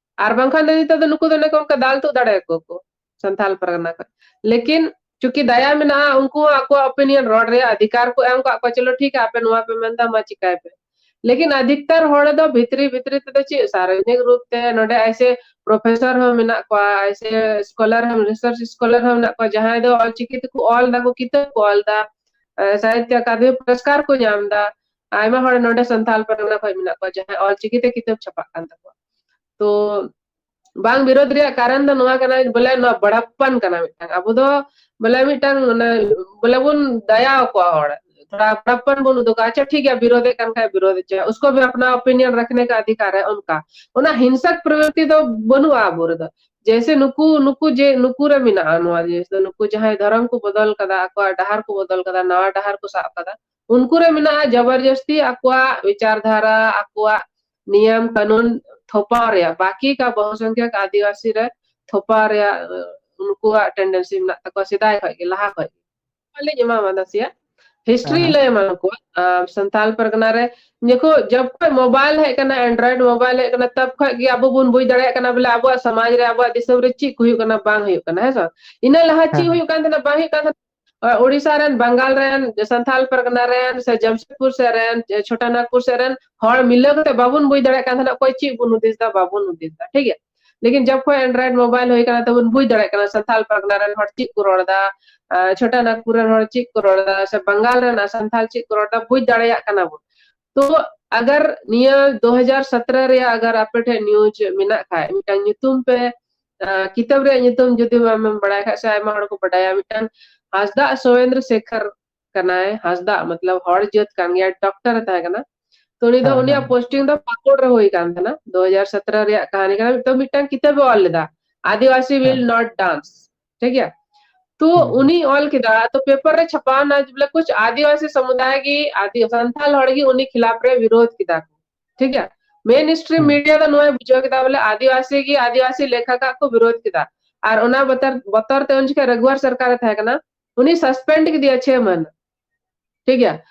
ᱟᱨ ᱵᱟᱝᱠᱷᱟᱱ ᱫᱚ ᱱᱤᱛᱚᱜ ᱫᱚ ᱱᱩᱠᱩ ᱫᱚ ᱚᱱᱮ ᱠᱚ ᱚᱱᱠᱟ ᱫᱟᱞ ᱛᱩᱫ ᱫᱟᱲᱮᱭᱟᱠᱚ ᱠᱚ ᱥᱟᱱᱛᱷᱟᱞ ᱯᱟᱨᱜᱟᱱᱟ ᱠᱷᱚᱱ᱾ ᱞᱮᱠᱤᱱ ᱪᱩᱸᱠᱤ ᱫᱟᱭᱟ ᱢᱮᱱᱟᱜᱼᱟ, ᱩᱱᱠᱩ ᱦᱚᱸ ᱟᱠᱚᱣᱟᱜ opinion ᱨᱚᱲ ᱨᱮᱭᱟᱜ ᱚᱫᱷᱤᱠᱟᱨ ᱠᱚ ᱮᱢ ᱠᱟᱜ ᱠᱚᱣᱟ, ᱪᱚᱞᱚ ᱴᱷᱤᱠ ᱜᱮᱭᱟ, ᱟᱯᱮ ᱱᱚᱣᱟ ᱯᱮ ᱢᱮᱱᱫᱟ, ᱢᱟ ᱪᱤᱠᱟᱭ ᱯᱮ᱾ ᱞᱮᱠᱤᱱ ᱚᱫᱷᱤᱠᱛᱟᱨ ᱦᱚᱲ ᱫᱚ ᱵᱷᱤᱛᱨᱤ ᱵᱷᱤᱛᱨᱤ ᱛᱮᱫᱚ ᱪᱮᱫ ᱥᱟᱨᱵᱚᱡᱚᱱᱤᱠ ᱨᱩᱯ ᱛᱮ ᱱᱚᱰᱮ ᱟᱭᱥᱮ professor ᱦᱚᱸ ᱢᱮᱱᱟᱜ ᱠᱚᱣᱟ, ᱟᱭᱥᱮ scholar ᱦᱚᱸ, research scholar ᱦᱚᱸ ᱢᱮᱱᱟᱜ ᱠᱚᱣᱟ, ᱡᱟᱦᱟᱸᱭ ᱫᱚ ᱚᱞᱪᱤᱠᱤ ᱛᱮᱠᱚ ᱚᱞ ᱫᱟᱠᱚ, ᱠᱤᱛᱟᱹᱵ ᱠᱚ ᱚᱞ ᱫᱟ, ᱮ, ᱥᱟᱦᱤᱛᱭᱚ ᱟᱠᱟᱫᱮᱢᱤ ᱯᱩᱨᱚᱥᱠᱟᱨ ᱠᱚ ᱧᱟᱢ ᱫᱟ᱾ ᱟᱭᱢᱟ ᱦᱚᱲ ᱱᱚᱰᱮ ᱥᱟᱱᱛᱷᱟᱞ ᱯᱟᱨᱜᱟᱱᱟ ᱠᱷᱚᱱ ᱢᱮᱱᱟᱜ ᱠᱚᱣᱟ, ᱡᱟᱦᱟᱸᱭ ᱚᱞᱪᱤᱠᱤ ᱛᱮ ᱠᱤᱛᱟᱹᱵ ᱪᱷᱟᱯᱟᱜ ᱠᱟᱱ ᱛᱟᱠᱚᱣᱟ᱾ ᱛᱚ ᱵᱟᱝ ᱵᱤᱨᱳᱫ ᱨᱮᱭᱟᱜ ᱠᱟᱨᱚᱱ ᱫᱚ ᱱᱚᱣᱟ ᱠᱟᱱᱟ, ᱵᱚᱞᱮ ᱱᱚᱣᱟ ᱵᱟᱲᱟᱯᱟᱱ ᱠᱟᱱᱟ ᱢᱤᱫᱴᱟᱝ᱾ ᱟᱵᱚ ᱫᱚ ᱵᱚᱞᱮ ᱢᱤᱫᱴᱟᱝ ᱚᱱᱟ, ᱵᱚᱞᱮ ᱵᱚᱱ ᱫᱟᱭᱟ ᱟᱠᱚᱣᱟ ᱦᱚᱲ, ᱛᱷᱚᱲᱟ ᱵᱟᱲᱟᱯᱟᱱ ᱵᱚᱱ ᱩᱫᱩᱜᱟ᱾ ᱟᱪᱪᱷᱟ ᱴᱷᱤᱠ ᱜᱮᱭᱟ, ᱵᱤᱨᱳᱫᱮᱫ ᱠᱟᱱ ᱠᱷᱟᱡ ᱵᱤᱨᱳᱫ ᱦᱚᱪᱚᱭᱟ, ᱩᱥᱠᱳ ᱵᱷᱤ ᱟᱯᱱᱟ opinion ᱨᱟᱠᱷᱱᱮ ᱠᱟ ᱚᱫᱷᱤᱠᱟᱨ ᱦᱟᱭ, ᱚᱱᱠᱟ᱾ ᱚᱱᱟ ᱦᱤᱝᱥᱟᱠ ᱯᱨᱚᱵᱨᱤᱛᱤ ᱫᱚ ᱵᱟᱹᱱᱩᱜᱼᱟ ᱟᱵᱚ ᱨᱮᱫᱚ᱾ ᱡᱮᱭᱥᱮ ᱱᱩᱠᱩ, ᱱᱩᱠᱩ ᱡᱮ, ᱱᱩᱠᱩ ᱨᱮ ᱢᱮᱱᱟᱜᱼᱟ ᱱᱚᱣᱟ ᱡᱤᱱᱤᱥ ᱫᱚ, ᱱᱩᱠᱩ ᱡᱟᱦᱟᱸᱭ ᱫᱷᱚᱨᱚᱢ ᱠᱚ ᱵᱚᱫᱚᱞ ᱠᱟᱫᱟ, ᱟᱠᱚᱣᱟᱜ ᱰᱟᱦᱟᱨ ᱠᱚ ᱵᱚᱫᱚᱞ ᱠᱟᱫᱟ, ᱱᱟᱣᱟ ᱰᱟᱦᱟᱨ ᱠᱚ ᱥᱟᱵ ᱠᱟᱫᱟ, ᱩᱱᱠᱩ ᱨᱮ ᱢᱮᱱᱟᱜᱼᱟ ᱡᱚᱵᱚᱨᱡᱚᱥᱛᱤ ᱟᱠᱚᱣᱟᱜ ᱵᱤᱪᱟᱨ ᱫᱷᱟᱨᱟ, ᱟᱠᱚᱣᱟᱜ ᱱᱤᱭᱚᱢ ᱠᱟᱹᱱᱩᱱ ᱛᱷᱚᱯᱟᱣ ᱨᱮᱭᱟᱜ, ᱵᱟᱠᱤ ᱠᱟ ᱵᱚᱦᱩᱥᱚᱝᱠᱷᱭᱚᱠ ᱟᱹᱫᱤᱵᱟᱹᱥᱤ ᱨᱮ ᱛᱷᱚᱯᱟᱣ ᱨᱮᱭᱟᱜ, ᱟᱸ, ᱩᱱᱠᱩᱣᱟᱜ tendency ᱢᱮᱱᱟᱜ ᱛᱟᱠᱚᱣᱟ ᱥᱮᱫᱟᱭ ᱠᱷᱚᱡ ᱜᱮ, ᱞᱟᱦᱟ ᱠᱷᱚᱡ ᱜᱮ᱾ ᱞᱤᱧ ᱮᱢᱟ ᱢᱟ ᱱᱟᱥᱮᱭᱟᱜ history ᱦᱮᱸ, ᱦᱮᱸ᱾ ᱞᱟᱹᱭ ᱮᱢᱟ ᱠᱚᱣᱟ, ᱟᱸ, ᱥᱟᱱᱛᱟᱞ ᱯᱟᱨᱜᱟᱱᱟ ᱨᱮ ᱡᱚᱠᱷᱚᱱ, ᱡᱚᱵ ᱠᱷᱚᱡ mobile ᱦᱮᱡ ᱠᱟᱱᱟ, Android mobile ᱦᱮᱡ ᱠᱟᱱᱟ, ᱛᱚᱵ ᱠᱷᱚᱡ ᱜᱮ ᱟᱵᱚ ᱵᱚᱱ ᱵᱩᱡᱽ ᱫᱟᱲᱮᱭᱟᱜ ᱠᱟᱱᱟ ᱵᱚᱞᱮ ᱟᱵᱚᱣᱟᱜ ᱥᱚᱢᱟᱡᱽ ᱨᱮ, ᱟᱵᱚᱣᱟᱜ ᱫᱤᱥᱚᱢ ᱨᱮ ᱪᱮᱫ ᱠᱚ ᱦᱩᱭᱩᱜ ᱠᱟᱱᱟ, ᱵᱟᱝ ᱦᱩᱭᱩᱜ ᱠᱟᱱᱟ, ᱦᱮᱸ ᱥᱮ ᱵᱟᱝ? ᱤᱱᱟᱹ ᱞᱟᱦᱟ ᱦᱮᱸ, ᱪᱮᱫ ᱦᱮᱸ᱾ ᱦᱩᱭᱩᱜ ᱠᱟᱱ ᱛᱟᱦᱮᱱᱟ, ᱵᱟᱝ ᱦᱩᱭᱩᱜ ᱠᱟᱱ ᱛᱟᱦᱮᱱᱟ᱾ ᱟᱸ, ᱳᱰᱤᱥᱟ ᱨᱮᱱ, ᱵᱟᱝᱜᱟᱞ ᱨᱮᱱ, ᱥᱟᱱᱛᱟᱞ ᱯᱟᱨᱜᱟᱱᱟ ᱨᱮᱱ, ᱥᱮ ᱡᱟᱢᱥᱮᱫᱽᱯᱩᱨ ᱥᱮᱫ ᱨᱮᱱ, ᱪᱷᱳᱴᱟ ᱱᱟᱜᱽᱯᱩᱨ ᱥᱮᱫ ᱨᱮᱱ ᱦᱚᱲ ᱢᱤᱞᱟᱹᱣ ᱠᱟᱛᱮ ᱵᱟᱵᱚᱱ ᱵᱩᱡᱽ ᱫᱟᱲᱮᱭᱟᱜ ᱠᱟᱱ ᱛᱟᱦᱮᱱᱟ ᱚᱠᱚᱭ ᱪᱮᱫ ᱵᱚᱱ ᱦᱩᱫᱤᱥ ᱫᱟ, ᱵᱟᱵᱚᱱ ᱦᱩᱫᱤᱥ ᱫᱟ, ᱴᱷᱤᱠ ᱜᱮᱭᱟ? ᱞᱮᱠᱤᱱ ᱡᱟᱵ ᱠᱷᱚᱱ Android mobile ᱦᱩᱭ ᱠᱟᱱᱟ ᱛᱚᱵᱚᱱ ᱵᱩᱡᱽ ᱫᱟᱲᱮᱭᱟᱜ ᱠᱟᱱᱟ ᱥᱟᱱᱛᱟᱞ ᱯᱟᱨᱜᱟᱱᱟ ᱨᱮᱱ ᱦᱚᱲ ᱪᱮᱫ ᱠᱚ ᱨᱚᱲ ᱮᱫᱟ, ᱪᱷᱳᱴᱟ ᱱᱟᱜᱽᱯᱩᱨ ᱨᱮᱱ ᱦᱚᱲ ᱪᱮᱫ ᱠᱚ ᱨᱚᱲ ᱮᱫᱟ, ᱥᱮ ᱵᱟᱝᱜᱟᱞ ᱨᱮᱱ ᱥᱟᱱᱛᱟᱞ ᱪᱮᱫ ᱠᱚ ᱨᱚᱲ ᱮᱫᱟ, ᱵᱩᱡᱽ ᱫᱟᱲᱮᱭᱟᱜ ᱠᱟᱱᱟ ᱵᱚᱱ᱾ ᱛᱚ ᱟᱜᱟᱨ ᱱᱤᱭᱟᱹ ᱫᱩ ᱦᱟᱡᱟᱨ ᱥᱟᱛᱨᱟ ᱨᱮᱭᱟᱜ ᱟᱜᱟᱨ ᱟᱯᱮ ᱴᱷᱮᱱ news ᱢᱮᱱᱟᱜ ᱠᱷᱟᱡ, ᱢᱤᱫᱴᱟᱝ ᱧᱩᱛᱩᱢ ᱯᱮ, ᱠᱤᱛᱟᱹᱵ ᱨᱮᱭᱟᱜ ᱧᱩᱛᱩᱢ ᱡᱩᱫᱤ ᱟᱢᱮᱢ ᱵᱟᱲᱟᱭ ᱠᱷᱟᱡ, ᱥᱮ ᱟᱭᱢᱟ ᱦᱚᱲ ᱠᱚ ᱵᱟᱰᱟᱭᱟ, ᱢᱤᱫᱴᱟᱝ ᱦᱟᱸᱥᱫᱟ ᱥᱚᱣᱮᱱᱫᱨᱚ ᱥᱮᱠᱷᱚᱨ ᱠᱟᱱᱟᱭ᱾ ᱦᱟᱸᱥᱫᱟ ᱢᱚᱛᱞᱚᱵ ᱦᱚᱲ ᱡᱟᱹᱛ ᱠᱟᱱ ᱜᱮᱭᱟ, ᱰᱚᱠᱴᱚᱨ ᱮ ᱛᱟᱦᱮᱸ ᱠᱟᱱᱟ᱾ ᱛᱚ ᱩᱱᱤ ᱫᱚ, ᱩᱱᱤᱭᱟᱜ posting ᱫᱚ ᱯᱟᱹᱠᱩᱲ ᱨᱮ ᱦᱩᱭ ᱠᱟᱱ ᱛᱟᱦᱮᱱᱟ, ᱫᱩ ᱦᱟᱡᱟᱨ ᱥᱟᱛᱨᱟ ᱨᱮᱭᱟᱜ ᱠᱟᱹᱦᱱᱤ ᱠᱟᱱᱟ᱾ ᱛᱚ ᱢᱤᱫᱴᱟᱝ ᱠᱤᱛᱟᱹᱵ ᱮ ᱚᱞ ᱞᱮᱫᱟ, ᱟᱹᱫᱤᱵᱟᱹᱥᱤ will not dance, ᱴᱷᱤᱠ ᱜᱮᱭᱟ᱾ ᱛᱚ ᱩᱱᱤ ᱚᱞ ᱠᱮᱫᱟ, ᱛᱚ ᱯᱮᱯᱟᱨ ᱨᱮ ᱪᱷᱟᱯᱟᱣ ᱮᱱᱟ ᱡᱮ ᱵᱚᱞᱮ ᱠᱩᱪ ᱟᱹᱫᱤᱵᱟᱹᱥᱤ ᱥᱚᱢᱩᱫᱟᱭ ᱜᱮ, ᱟᱹᱫᱤ-, ᱥᱟᱱᱛᱟᱞ ᱦᱚᱲ ᱜᱮ ᱩᱱᱤ ᱠᱷᱤᱞᱟᱯ ᱨᱮ ᱵᱤᱨᱳᱫ ᱠᱮᱫᱟ ᱠᱚ, ᱴᱷᱤᱠ ᱜᱮᱭᱟ᱾ Main stream media ᱫᱚ ᱱᱚᱣᱟᱭ ᱵᱩᱡᱷᱟᱹᱣ ᱠᱮᱫᱟ ᱵᱚᱞᱮ ᱟᱹᱫᱤᱵᱟᱹᱥᱤ ᱜᱮ ᱟᱹᱫᱤᱵᱟᱹᱥᱤ ᱞᱮᱠᱷᱟᱠ ᱟᱜ ᱠᱚ ᱵᱤᱨᱳᱫ ᱠᱮᱫᱟ, ᱟᱨ ᱚᱱᱟ ᱵᱚᱛᱚᱨ, ᱵᱚᱛᱚᱨ ᱛᱮ ᱩᱱ ᱡᱚᱠᱷᱮᱡ ᱨᱟᱜᱷᱩᱣᱟᱨ ᱥᱚᱨᱠᱟᱨ ᱮ ᱛᱟᱦᱮᱸ ᱠᱟᱱᱟ, ᱩᱱᱤ suspend ᱠᱮᱫᱮᱭᱟ ᱪᱷᱮ ᱢᱟᱹᱦᱱᱟᱹ, ᱴᱷᱤᱠ ᱜᱮᱭᱟ᱾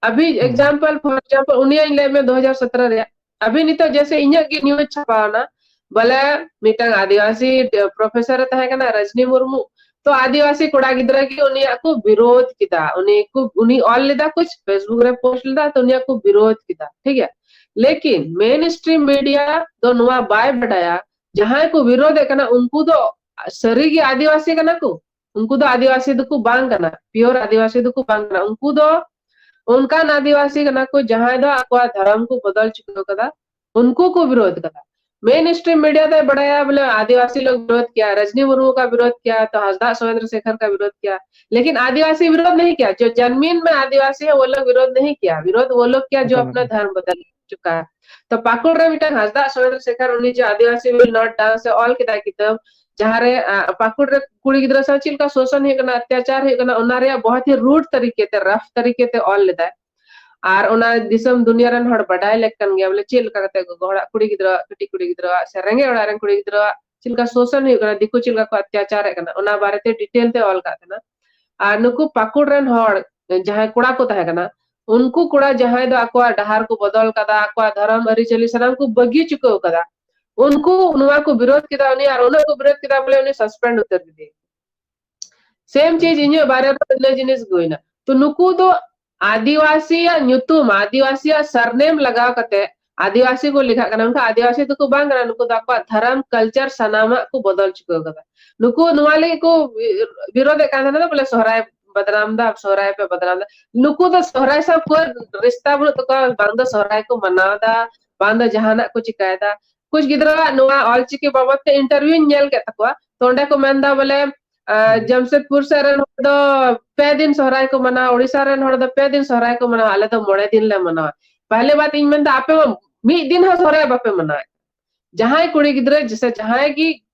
ᱟᱵᱷᱤ example, for example, ᱩᱱᱤᱭᱟᱜ ᱤᱧ ᱞᱟᱹᱭ ᱢᱮ ᱫᱩ ᱦᱟᱡᱟᱨ ᱥᱟᱛᱨᱟ ᱨᱮᱭᱟᱜ, ᱟᱵᱷᱤ ᱱᱤᱛᱚᱜ ᱡᱮᱥᱮ ᱤᱧᱟᱹᱜ ᱜᱮ news ᱪᱷᱟᱯᱟᱣ ᱮᱱᱟ, ᱵᱚᱞᱮ ᱢᱤᱫᱴᱟᱝ ᱟᱹᱫᱤᱵᱟᱹᱥᱤ professor ᱮ ᱛᱟᱦᱮᱸ ᱠᱟᱱᱟ ᱨᱟᱡᱽᱱᱤ ᱢᱩᱨᱢᱩ, ᱛᱚ ᱟᱹᱫᱤᱵᱟᱹᱥᱤ ᱠᱚᱲᱟ ᱜᱤᱫᱽᱨᱟᱹ ᱜᱮ ᱩᱱᱤᱭᱟᱜ ᱠᱚ ᱵᱤᱨᱳᱫ ᱠᱮᱫᱟ, ᱩᱱᱤ ᱠᱚ, ᱩᱱᱤ ᱚᱞ ᱞᱮᱫᱟ ᱠᱩᱪ, Facebook ᱨᱮ post ᱞᱮᱫᱟ, ᱛᱚ ᱩᱱᱤᱭᱟᱜ ᱠᱚ ᱵᱤᱨᱳᱫ ᱠᱮᱫᱟ, ᱴᱷᱤᱠ ᱜᱮᱭᱟ᱾ ᱞᱮᱠᱤᱱ main stream media ᱫᱚ ᱱᱚᱣᱟ ᱵᱟᱭ ᱵᱟᱰᱟᱭᱟ, ᱡᱟᱦᱟᱸᱭ ᱠᱚ ᱵᱤᱨᱳᱫ ᱮᱫ ᱠᱟᱱᱟ ᱩᱱᱠᱩ ᱫᱚ ᱥᱟᱹᱨᱤ ᱜᱮ ᱟᱹᱫᱤᱵᱟᱹᱥᱤ ᱠᱟᱱᱟ ᱠᱚ? ᱩᱱᱠᱩ ᱫᱚ ᱟᱹᱫᱤᱵᱟᱹᱥᱤ ᱫᱚᱠᱚ ᱵᱟᱝ ᱠᱟᱱᱟ, pure ᱟᱹᱫᱤᱵᱟᱹᱥᱤ ᱫᱚᱠᱚ ᱵᱟᱝ ᱠᱟᱱᱟ᱾ ᱩᱱᱠᱩ ᱫᱚ ᱚᱱᱠᱟᱱ ᱟᱹᱫᱤᱵᱟᱹᱥᱤ ᱠᱟᱱᱟ ᱠᱚ ᱡᱟᱦᱟᱸᱭ ᱫᱚ ᱟᱠᱚᱣᱟᱜ ᱫᱷᱚᱨᱚᱢ ᱠᱚ ᱵᱚᱫᱚᱞ ᱪᱩᱠᱟᱹᱣ ᱠᱟᱫᱟ, ᱩᱱᱠᱩ ᱠᱚ ᱵᱤᱨᱳᱫ ᱠᱟᱫᱟ᱾ Main stream media ᱫᱚᱭ ᱵᱟᱲᱟᱭᱟ ᱵᱚᱞᱮ ᱟᱹᱫᱤᱵᱟᱹᱥᱤ ᱞᱳᱜ ᱵᱤᱨᱳᱫ ᱠᱤᱭᱟ, ᱨᱟᱡᱽᱱᱤ ᱢᱩᱨᱢᱩ ᱠᱟ ᱵᱤᱨᱳᱫ ᱠᱤᱭᱟ, ᱛᱚ ᱦᱟᱸᱥᱫᱟ ᱥᱚᱣᱮᱱᱫᱨᱚ ᱥᱮᱠᱷᱚᱨ ᱠᱟ ᱵᱤᱨᱳᱫ ᱠᱤᱭᱟ, ᱞᱮᱠᱤᱱ ᱟᱹᱫᱤᱵᱟᱹᱥᱤ ᱵᱤᱨᱳᱫ ᱱᱟᱦᱤ ᱠᱤᱭᱟ, ᱡᱚ ᱡᱟᱱᱢᱤᱱ ᱢᱮ ᱟᱹᱫᱤᱵᱟᱹᱥᱤ ᱦᱮ ᱣᱚ ᱞᱳᱜ ᱵᱤᱨᱳᱫ ᱱᱟᱦᱤ ᱠᱤᱭᱟ, ᱵᱤᱨᱳᱫ ᱣᱚ ᱞᱳᱜ ᱠᱤᱭᱟ ᱡᱚ ᱟᱯᱱᱟ ᱫᱷᱚᱨᱢ ᱵᱚᱫᱚᱞ ᱪᱩᱠᱟ᱾ ᱛᱚ ᱯᱟᱹᱠᱩᱲ ᱨᱮ ᱢᱤᱫᱴᱟᱝ ᱦᱟᱸᱥᱫᱟ ᱥᱚᱣᱮᱱᱫᱨᱚ ᱥᱮᱠᱷᱚᱨ ᱩᱱᱤ ᱡᱚ ᱟᱹᱫᱤᱵᱟᱹᱥᱤ will not dance ᱮ ᱚᱞ ᱠᱮᱫᱟ ᱠᱤᱛᱟᱹᱵ, ᱡᱟᱦᱟᱸᱨᱮ ᱯᱟᱹᱠᱩᱲ ᱨᱮ ᱠᱩᱲᱤ ᱜᱤᱫᱽᱨᱟᱹ ᱥᱟᱶ ᱪᱮᱫ ᱞᱮᱠᱟ ᱥᱳᱥᱚᱱ ᱦᱩᱭᱩᱜ ᱠᱟᱱᱟ, ᱚᱛᱛᱟᱪᱟᱨ ᱦᱩᱭᱩᱜ ᱠᱟᱱᱟ, ᱚᱱᱟ ᱨᱮᱭᱟᱜ ᱵᱚᱦᱩᱛ ᱦᱤ ᱨᱩᱰ ᱛᱟᱨᱤᱠᱮ ᱛᱮ, ᱨᱟᱯᱷ ᱛᱟᱨᱤᱠᱮ ᱛᱮ ᱚᱞ ᱞᱮᱫᱟᱭ᱾ ᱟᱨ ᱚᱱᱟ ᱫᱤᱥᱚᱢ ᱫᱩᱱᱤᱭᱟᱹ ᱨᱮᱱ ᱦᱚᱲ ᱵᱟᱰᱟᱭ ᱞᱮᱠ ᱠᱟᱱ ᱜᱮᱭᱟ ᱵᱚᱞᱮ ᱪᱮᱫ ᱞᱮᱠᱟ ᱠᱟᱛᱮ ᱜᱚᱜᱚ ᱦᱚᱲᱟᱜ ᱠᱩᱲᱤ ᱜᱤᱫᱽᱨᱟᱹ, ᱠᱟᱹᱴᱤᱡ ᱠᱩᱲᱤ ᱜᱤᱫᱽᱨᱟᱹ, ᱥᱮ ᱨᱮᱸᱜᱮᱡ ᱚᱲᱟᱜ ᱨᱮᱱ ᱠᱩᱲᱤ ᱜᱤᱫᱽᱨᱟᱹ ᱪᱮᱫ ᱞᱮᱠᱟ ᱥᱳᱥᱚᱱ ᱦᱩᱭᱩᱜ ᱠᱟᱱᱟ, ᱫᱤᱠᱩ ᱪᱮᱫ ᱞᱮᱠᱟ ᱠᱚ ᱚᱛᱛᱟᱪᱟᱨᱮᱫ ᱠᱟᱱᱟ, ᱚᱱᱟ ᱵᱟᱨᱮᱛᱮ ᱰᱤᱴᱮᱞ ᱛᱮ ᱚᱞ ᱠᱟᱜ ᱛᱟᱦᱮᱱᱟ᱾ ᱟᱨ ᱱᱩᱠᱩ ᱯᱟᱹᱠᱩᱲ ᱨᱮᱱ ᱦᱚᱲ ᱡᱟᱦᱟᱸᱭ ᱠᱚᱲᱟ ᱠᱚ ᱛᱟᱦᱮᱸ ᱠᱟᱱᱟ, ᱩᱱᱠᱩ ᱠᱚᱲᱟ ᱡᱟᱦᱟᱸᱭ ᱫᱚ ᱟᱠᱚᱣᱟᱜ ᱰᱟᱦᱟᱨ ᱠᱚ ᱵᱚᱫᱚᱞ ᱠᱟᱫᱟ, ᱟᱠᱚᱣᱟᱜ ᱫᱷᱚᱨᱚᱢ ᱟᱹᱨᱤᱪᱟᱹᱞᱤ ᱥᱟᱱᱟᱢ ᱠᱚ ᱵᱟᱹᱜᱤ ᱪᱩᱠᱟᱹᱣ ᱠᱟᱫᱟ, ᱩᱱᱠᱩ ᱱᱚᱣᱟ ᱠᱚ ᱵᱤᱨᱳᱫ ᱠᱮᱫᱟ ᱩᱱᱤ, ᱟᱨ ᱩᱱᱟᱹᱜ ᱠᱚ ᱵᱤᱨᱳᱫ ᱠᱮᱫᱟ ᱵᱚᱞᱮ ᱩᱱᱤ suspend ᱩᱛᱟᱹᱨ ᱠᱮᱫᱮᱭᱟ᱾ Same ᱪᱤᱡᱽ ᱤᱧᱟᱹᱜ ᱵᱟᱨᱮ ᱨᱮ ᱤᱱᱟᱹ ᱡᱤᱱᱤᱥ ᱜᱮ ᱦᱩᱭᱱᱟ᱾ ᱛᱚ ᱱᱩᱠᱩ ᱫᱚ ᱟᱹᱫᱤᱵᱟᱹᱥᱤᱭᱟᱜ ᱧᱩᱛᱩᱢ, ᱟᱹᱫᱤᱵᱟᱹᱥᱤᱭᱟᱜ surname ᱞᱟᱜᱟᱣ ᱠᱟᱛᱮ ᱟᱹᱫᱤᱵᱟᱹᱥᱤ ᱠᱚ ᱞᱮᱠᱷᱟᱜ ᱠᱟᱱᱟ, ᱢᱮᱱᱠᱷᱟᱱ ᱟᱹᱫᱤᱵᱟᱹᱥᱤ ᱫᱚᱠᱚ ᱵᱟᱝ ᱠᱟᱱᱟ᱾ ᱱᱩᱠᱩ ᱫᱚ ᱟᱠᱚᱣᱟᱜ ᱫᱷᱚᱨᱚᱢ, culture ᱥᱟᱱᱟᱢᱟᱜ ᱠᱚ ᱵᱚᱫᱚᱞ ᱪᱩᱠᱟᱹᱣ ᱠᱟᱫᱟ᱾ ᱱᱩᱠᱩ ᱱᱚᱣᱟ ᱞᱟᱹᱜᱤᱫ ᱠᱚ ᱵᱤᱨᱳᱫᱮᱫ ᱠᱟᱱ ᱛᱟᱦᱮᱱᱟ, ᱵᱚᱞᱮ ᱥᱚᱦᱨᱟᱭ ᱵᱚᱫᱱᱟᱢ ᱫᱟ, ᱥᱚᱦᱨᱟᱭ ᱯᱮ ᱵᱚᱫᱱᱟᱢ ᱫᱟ᱾ ᱱᱩᱠᱩ ᱫᱚ ᱥᱚᱦᱨᱟᱭ ᱥᱟᱶ ᱠᱚ ᱨᱤᱥᱛᱟ ᱵᱟᱹᱱᱩᱜ ᱛᱟᱠᱚᱣᱟ, ᱵᱟᱝ ᱫᱚ ᱥᱚᱦᱨᱟᱭ ᱠᱚ ᱢᱟᱱᱟᱣ ᱫᱟ, ᱵᱟᱝ ᱫᱚ ᱡᱟᱦᱟᱱᱟᱜ ᱠᱚ ᱪᱤᱠᱟᱭᱮᱫᱟ᱾ ᱠᱩᱪ ᱜᱤᱫᱽᱨᱟᱹᱣᱟᱜ ᱱᱚᱣᱟ ᱚᱞᱪᱤᱠᱤ ᱵᱟᱵᱚᱫ ᱛᱮ interview ᱤᱧ ᱧᱮᱞ ᱠᱮᱫ ᱛᱟᱠᱚᱣᱟ, ᱛᱚ ᱚᱸᱰᱮ ᱠᱚ ᱢᱮᱱᱫᱟ ᱵᱚᱞᱮ, ᱟᱸ, ᱦᱩᱸ᱾ ᱡᱟᱢᱥᱮᱫᱽᱯᱩᱨ ᱥᱮᱫ ᱨᱮᱱ ᱦᱚᱲ ᱫᱚ ᱯᱮ ᱫᱤᱱ ᱥᱚᱦᱨᱟᱭ ᱠᱚ ᱢᱟᱱᱟᱣᱟ, ᱳᱰᱤᱥᱟ ᱨᱮᱱ ᱦᱚᱲ ᱫᱚ ᱯᱮ ᱫᱤᱱ ᱥᱚᱦᱨᱟᱭ ᱠᱚ ᱢᱟᱱᱟᱣᱟ, ᱟᱞᱮ ᱫᱚ ᱢᱚᱬᱮ ᱫᱤᱱ ᱞᱮ ᱢᱟᱱᱟᱣᱟ᱾ ᱯᱟᱦᱞᱮ ᱵᱟᱛ ᱤᱧ ᱢᱮᱱᱫᱟ, ᱟᱯᱮ ᱢᱟ ᱢᱤᱫ ᱫᱤᱱ ᱦᱚᱸ ᱥᱚᱦᱨᱟᱭ ᱵᱟᱯᱮ ᱢᱟᱱᱟᱣᱟ᱾ ᱡᱟᱦᱟᱸᱭ ᱠᱩᱲᱤ ᱜᱤᱫᱽᱨᱟᱹ ᱡᱮᱥᱮ ᱡᱟᱦᱟᱸᱭ ᱜᱮ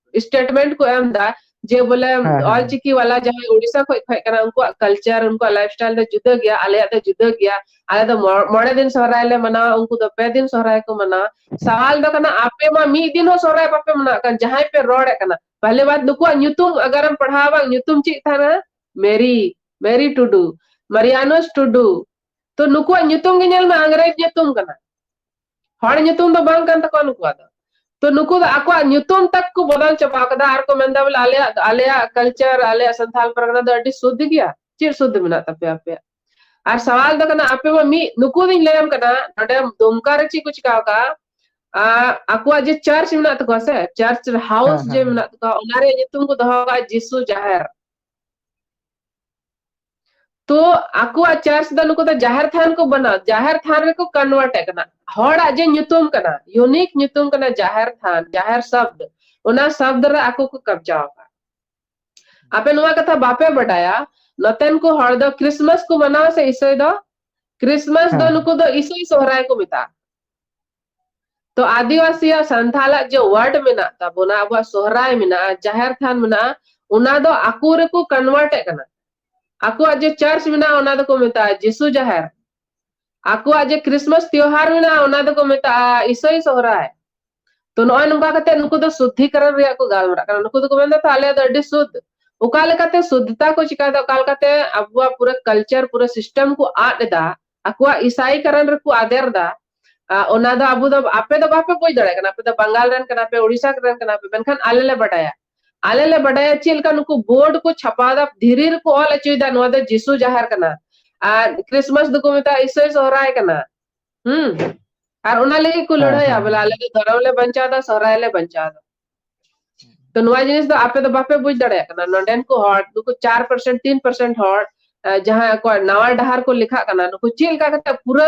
statement ᱠᱚ ᱮᱢ ᱫᱟ ᱡᱮ ᱵᱚᱞᱮ ᱦᱮᱸ, ᱦᱮᱸ᱾ ᱚᱞᱪᱤᱠᱤ ᱣᱟᱞᱟ ᱡᱟᱦᱟᱸᱭ ᱳᱰᱤᱥᱟ ᱠᱷᱚᱡ ᱠᱚ ᱦᱮᱡ ᱠᱟᱱᱟ, ᱩᱱᱠᱩᱣᱟᱜ culture, ᱩᱱᱠᱩᱣᱟᱜ lifestyle ᱫᱚ ᱡᱩᱫᱟᱹ ᱜᱮᱭᱟ, ᱟᱞᱮᱭᱟᱜ ᱫᱚ ᱡᱩᱫᱟᱹ ᱜᱮᱭᱟ, ᱟᱞᱮ ᱫᱚ ᱢᱚ-, ᱢᱚᱬᱮ ᱫᱤᱱ ᱥᱚᱦᱨᱟᱭ ᱞᱮ ᱢᱟᱱᱟᱣᱟ, ᱩᱱᱠᱩ ᱫᱚ ᱯᱮ ᱫᱤᱱ ᱥᱚᱦᱨᱟᱭ ᱠᱚ ᱢᱟᱱᱟᱣᱟ᱾ ᱥᱟᱣᱟᱞ ᱫᱚ ᱠᱟᱱᱟ, ᱟᱯᱮ ᱢᱟ ᱢᱤᱫ ᱫᱤᱱ ᱦᱚᱸ ᱥᱚᱦᱨᱟᱭ ᱵᱟᱯᱮ ᱢᱟᱱᱟᱣᱮᱫ ᱠᱟᱱ, ᱡᱟᱦᱟᱸᱭ ᱯᱮ ᱨᱚᱲᱮᱫ ᱠᱟᱱᱟ᱾ ᱯᱟᱦᱞᱮ ᱵᱟᱛ ᱱᱩᱠᱩᱣᱟᱜ ᱧᱩᱛᱩᱢ ᱟᱜᱟᱨᱮᱢ ᱯᱟᱲᱦᱟᱣᱟ, ᱵᱟᱝ ᱧᱩᱛᱩᱢ ᱪᱮᱫ ᱛᱟᱦᱮᱱᱟ? ᱢᱮᱨᱤ, ᱢᱮᱨᱤ ᱴᱩᱰᱩ, ᱢᱟᱨᱤᱭᱟᱱᱳᱥ ᱴᱩᱰᱩ᱾ ᱛᱚ ᱱᱩᱠᱩᱣᱟᱜ ᱧᱩᱛᱩᱢ ᱜᱮ ᱧᱮᱞ ᱢᱮ, ᱟᱝᱨᱮᱡᱽ ᱧᱩᱛᱩᱢ ᱠᱟᱱᱟ, ᱦᱚᱲ ᱧᱩᱛᱩᱢ ᱫᱚ ᱵᱟᱝ ᱠᱟᱱ ᱛᱟᱠᱚᱣᱟ ᱱᱩᱠᱩᱣᱟᱜ ᱫᱚ᱾ ᱛᱚ ᱱᱩᱠᱩ ᱫᱚ ᱟᱠᱚᱣᱟᱜ ᱧᱩᱛᱩᱢ ᱛᱟᱠ ᱠᱚ ᱵᱚᱫᱚᱞ ᱪᱟᱵᱟ ᱠᱟᱫᱟ ᱟᱨ ᱠᱚ ᱢᱮᱱᱫᱟ ᱵᱚᱞᱮ ᱟᱞᱮᱭᱟᱜ, ᱟᱞᱮᱭᱟᱜ culture, ᱟᱞᱮᱭᱟᱜ ᱥᱟᱱᱛᱟᱞ ᱯᱟᱨᱜᱟᱱᱟ ᱫᱚ ᱟᱹᱰᱤ ᱥᱩᱫᱷ ᱜᱮᱭᱟ᱾ ᱪᱮᱫ ᱥᱩᱫᱷ ᱢᱮᱱᱟᱜ ᱛᱟᱯᱮᱭᱟ ᱟᱯᱮᱭᱟᱜ? ᱟᱨ ᱥᱟᱣᱟᱞ ᱫᱚ ᱠᱟᱱᱟ, ᱟᱯᱮ ᱢᱟ ᱢᱤᱫ, ᱱᱩᱠᱩ ᱫᱚᱧ ᱞᱟᱹᱭᱟᱢ ᱠᱟᱱᱟ, ᱱᱚᱰᱮ ᱫᱩᱢᱠᱟ ᱨᱮ ᱪᱮᱫ ᱠᱚ ᱪᱤᱠᱟᱣ ᱠᱟᱜᱼᱟ? ᱟ, ᱟᱠᱚᱣᱟᱜ ᱡᱮ church ᱢᱮᱱᱟᱜ ᱛᱟᱠᱚᱣᱟ ᱥᱮ, church house ᱦᱮᱸ, ᱡᱮ ᱦᱮᱸ, ᱦᱮᱸ᱾ ᱢᱮᱱᱟᱜ ᱛᱟᱠᱚᱣᱟ, ᱚᱱᱟ ᱨᱮᱭᱟᱜ ᱧᱩᱛᱩᱢ ᱠᱚ ᱫᱚᱦᱚ ᱠᱟᱜᱼᱟ ᱡᱤᱥᱩ ᱡᱟᱦᱮᱨ᱾ ᱛᱚ ᱟᱠᱚᱣᱟᱜ church ᱫᱚ ᱱᱩᱠᱩ ᱫᱚ ᱡᱟᱦᱮᱨ ᱛᱷᱟᱱ ᱠᱚ ᱵᱮᱱᱟᱣ, ᱡᱟᱦᱮᱨ ᱛᱷᱟᱱ ᱨᱮᱠᱚ convert ᱮᱫ ᱠᱟᱱᱟ᱾ ᱦᱚᱲᱟᱜ ᱡᱮ ᱧᱩᱛᱩᱢ ᱠᱟᱱᱟ, unique ᱧᱩᱛᱩᱢ ᱠᱟᱱᱟ ᱡᱟᱦᱮᱨ ᱛᱷᱟᱱ, ᱡᱟᱦᱮᱨ ᱥᱟᱵᱫ, ᱚᱱᱟ ᱥᱟᱵᱫ ᱨᱮ ᱟᱠᱚ ᱠᱚ ᱠᱟᱵᱡᱟ ᱟᱠᱟᱫ᱾ ᱟᱯᱮ ᱱᱚᱣᱟ ᱠᱟᱛᱷᱟ ᱵᱟᱯᱮ ᱵᱟᱰᱟᱭᱟ, ᱱᱚᱛᱮᱱ ᱠᱚ ᱦᱚᱲ ᱫᱚ Christmas ᱠᱚ ᱢᱟᱱᱟᱣᱟ ᱥᱮ ᱤᱥᱟᱹᱭ ᱫᱚ? Christmas ᱫᱚ ᱦᱮᱸ, ᱦᱮᱸ᱾ ᱱᱩᱠᱩ ᱫᱚ ᱤᱥᱟᱹᱭ ᱥᱚᱦᱨᱟᱭ ᱠᱚ ᱢᱮᱛᱟᱜᱼᱟ᱾ ᱛᱚ ᱟᱹᱫᱤᱵᱟᱹᱥᱤᱭᱟᱜ ᱥᱟᱱᱛᱷᱟᱞᱟᱜ ᱡᱮ word ᱢᱮᱱᱟᱜ ᱛᱟᱵᱚᱱᱟ, ᱟᱵᱚᱣᱟᱜ ᱥᱚᱦᱨᱟᱭ ᱢᱮᱱᱟᱜᱼᱟ, ᱡᱟᱦᱮᱨ ᱛᱷᱟᱱ ᱢᱮᱱᱟᱜᱼᱟ, ᱚᱱᱟ ᱫᱚ ᱟᱠᱚ ᱨᱮᱠᱚ convert ᱮᱫ ᱠᱟᱱᱟ᱾ ᱟᱠᱚᱣᱟᱜ ᱡᱮ church ᱢᱮᱱᱟᱜᱼᱟ, ᱚᱱᱟ ᱫᱚᱠᱚ ᱢᱮᱛᱟᱜᱼᱟ ᱡᱤᱥᱩ ᱡᱟᱦᱮᱨ᱾ ᱟᱠᱚᱣᱟᱜ ᱡᱮ Christmas ᱛᱤᱭᱳᱦᱟᱨ ᱢᱮᱱᱟᱜᱼᱟ, ᱚᱱᱟ ᱫᱚᱠᱚ ᱢᱮᱛᱟᱜᱼᱟ ᱤᱥᱟᱹᱭ ᱥᱚᱦᱨᱟᱭ᱾ ᱛᱚ ᱱᱚᱜᱼᱚᱭ ᱱᱚᱝᱠᱟ ᱠᱟᱛᱮ ᱱᱩᱠᱩ ᱫᱚ ᱥᱩᱫᱽᱫᱷᱤᱠᱚᱨᱚᱱ ᱨᱮᱭᱟᱜ ᱠᱚ ᱜᱟᱞᱢᱟᱨᱟᱜ ᱠᱟᱱᱟ᱾ ᱱᱩᱠᱩ ᱫᱚᱠᱚ ᱢᱮᱱᱫᱟ, ᱛᱚ ᱟᱞᱮ ᱫᱚ ᱟᱹᱰᱤ ᱥᱩᱫᱽᱫᱷ᱾ ᱚᱠᱟ ᱞᱮᱠᱟᱛᱮ ᱥᱩᱫᱽᱫᱷᱤᱛᱟ ᱠᱚ ᱪᱤᱠᱟᱭᱫᱟ, ᱚᱠᱟ ᱞᱮᱠᱟᱛᱮ ᱟᱵᱚᱣᱟᱜ ᱯᱩᱨᱟᱹ culture, ᱯᱩᱨᱟᱹ system ᱠᱚ ᱟᱫ ᱮᱫᱟ, ᱟᱠᱚᱣᱟᱜ ᱤᱥᱟᱭᱤᱠᱚᱨᱚᱱ ᱨᱮᱠᱚ ᱟᱫᱮᱨ ᱫᱟ᱾ ᱟ, ᱚᱱᱟ ᱫᱚ ᱟᱵᱚ ᱫᱚ, ᱟᱯᱮ ᱫᱚ ᱵᱟᱯᱮ ᱵᱩᱡᱽ ᱫᱟᱲᱮᱭᱟᱜ ᱠᱟᱱᱟ, ᱟᱯᱮ ᱫᱚ ᱵᱟᱝᱜᱟᱞ ᱨᱮᱱ ᱠᱟᱱᱟ ᱯᱮ, ᱳᱰᱤᱥᱟ ᱨᱮᱱ ᱠᱟᱱᱟ ᱯᱮ, ᱢᱮᱱᱠᱷᱟᱱ ᱟᱞᱮ ᱞᱮ ᱵᱟᱰᱟᱭᱟ᱾ ᱟᱞᱮ ᱞᱮ ᱵᱟᱰᱟᱭᱟ ᱪᱮᱫ ᱞᱮᱠᱟ ᱱᱩᱠᱩ board ᱠᱚ ᱪᱷᱟᱯᱟᱣ ᱫᱟ, ᱫᱷᱤᱨᱤ ᱨᱮᱠᱚ ᱚᱞ ᱦᱚᱪᱚᱭᱮᱫᱟ, ᱱᱚᱣᱟ ᱫᱚ ᱡᱤᱥᱩ ᱡᱟᱦᱮᱨ ᱠᱟᱱᱟ, ᱟᱨ Christmas ᱫᱚᱠᱚ ᱢᱮᱛᱟᱜᱼᱟ ᱤᱥᱟᱹᱭ ᱥᱚᱦᱨᱟᱭ ᱠᱟᱱᱟ᱾ ᱦᱩᱸ᱾ ᱟᱨ ᱚᱱᱟ ᱞᱟᱹᱜᱤᱫ ᱠᱚ ᱦᱮᱸ, ᱞᱟᱹᱲᱦᱟᱹᱭᱟ, ᱦᱮᱸ, ᱵᱚᱞᱮ ᱦᱮᱸ᱾ ᱟᱞᱮ ᱫᱚ ᱫᱷᱚᱨᱚᱢ ᱞᱮ ᱵᱟᱧᱪᱟᱣ ᱮᱫᱟ, ᱥᱚᱦᱨᱟᱭ ᱞᱮ ᱵᱟᱧᱪᱟᱣ ᱮᱫᱟ᱾ ᱛᱚ ᱱᱚᱣᱟ ᱡᱤᱱᱤᱥ ᱫᱚ ᱟᱯᱮ ᱫᱚ ᱵᱟᱯᱮ ᱵᱩᱡᱽ ᱫᱟᱲᱮᱭᱟᱜ ᱠᱟᱱᱟ, ᱱᱚᱰᱮᱱ ᱠᱚ ᱦᱚᱲ, ᱱᱩᱠᱩ ᱪᱟᱨ ᱯᱟᱨᱥᱮᱱᱴ, ᱛᱤᱱ ᱯᱟᱨᱥᱮᱱᱴ ᱦᱚᱲ, ᱟᱸ, ᱡᱟᱦᱟᱸᱭ ᱚᱠᱚᱭ ᱱᱟᱣᱟ ᱰᱟᱦᱟᱨ ᱠᱚ ᱞᱮᱠᱷᱟᱜ ᱠᱟᱱᱟ, ᱱᱩᱠᱩ ᱪᱮᱫ ᱞᱮᱠᱟ ᱠᱟᱛᱮ ᱯᱩᱨᱟᱹ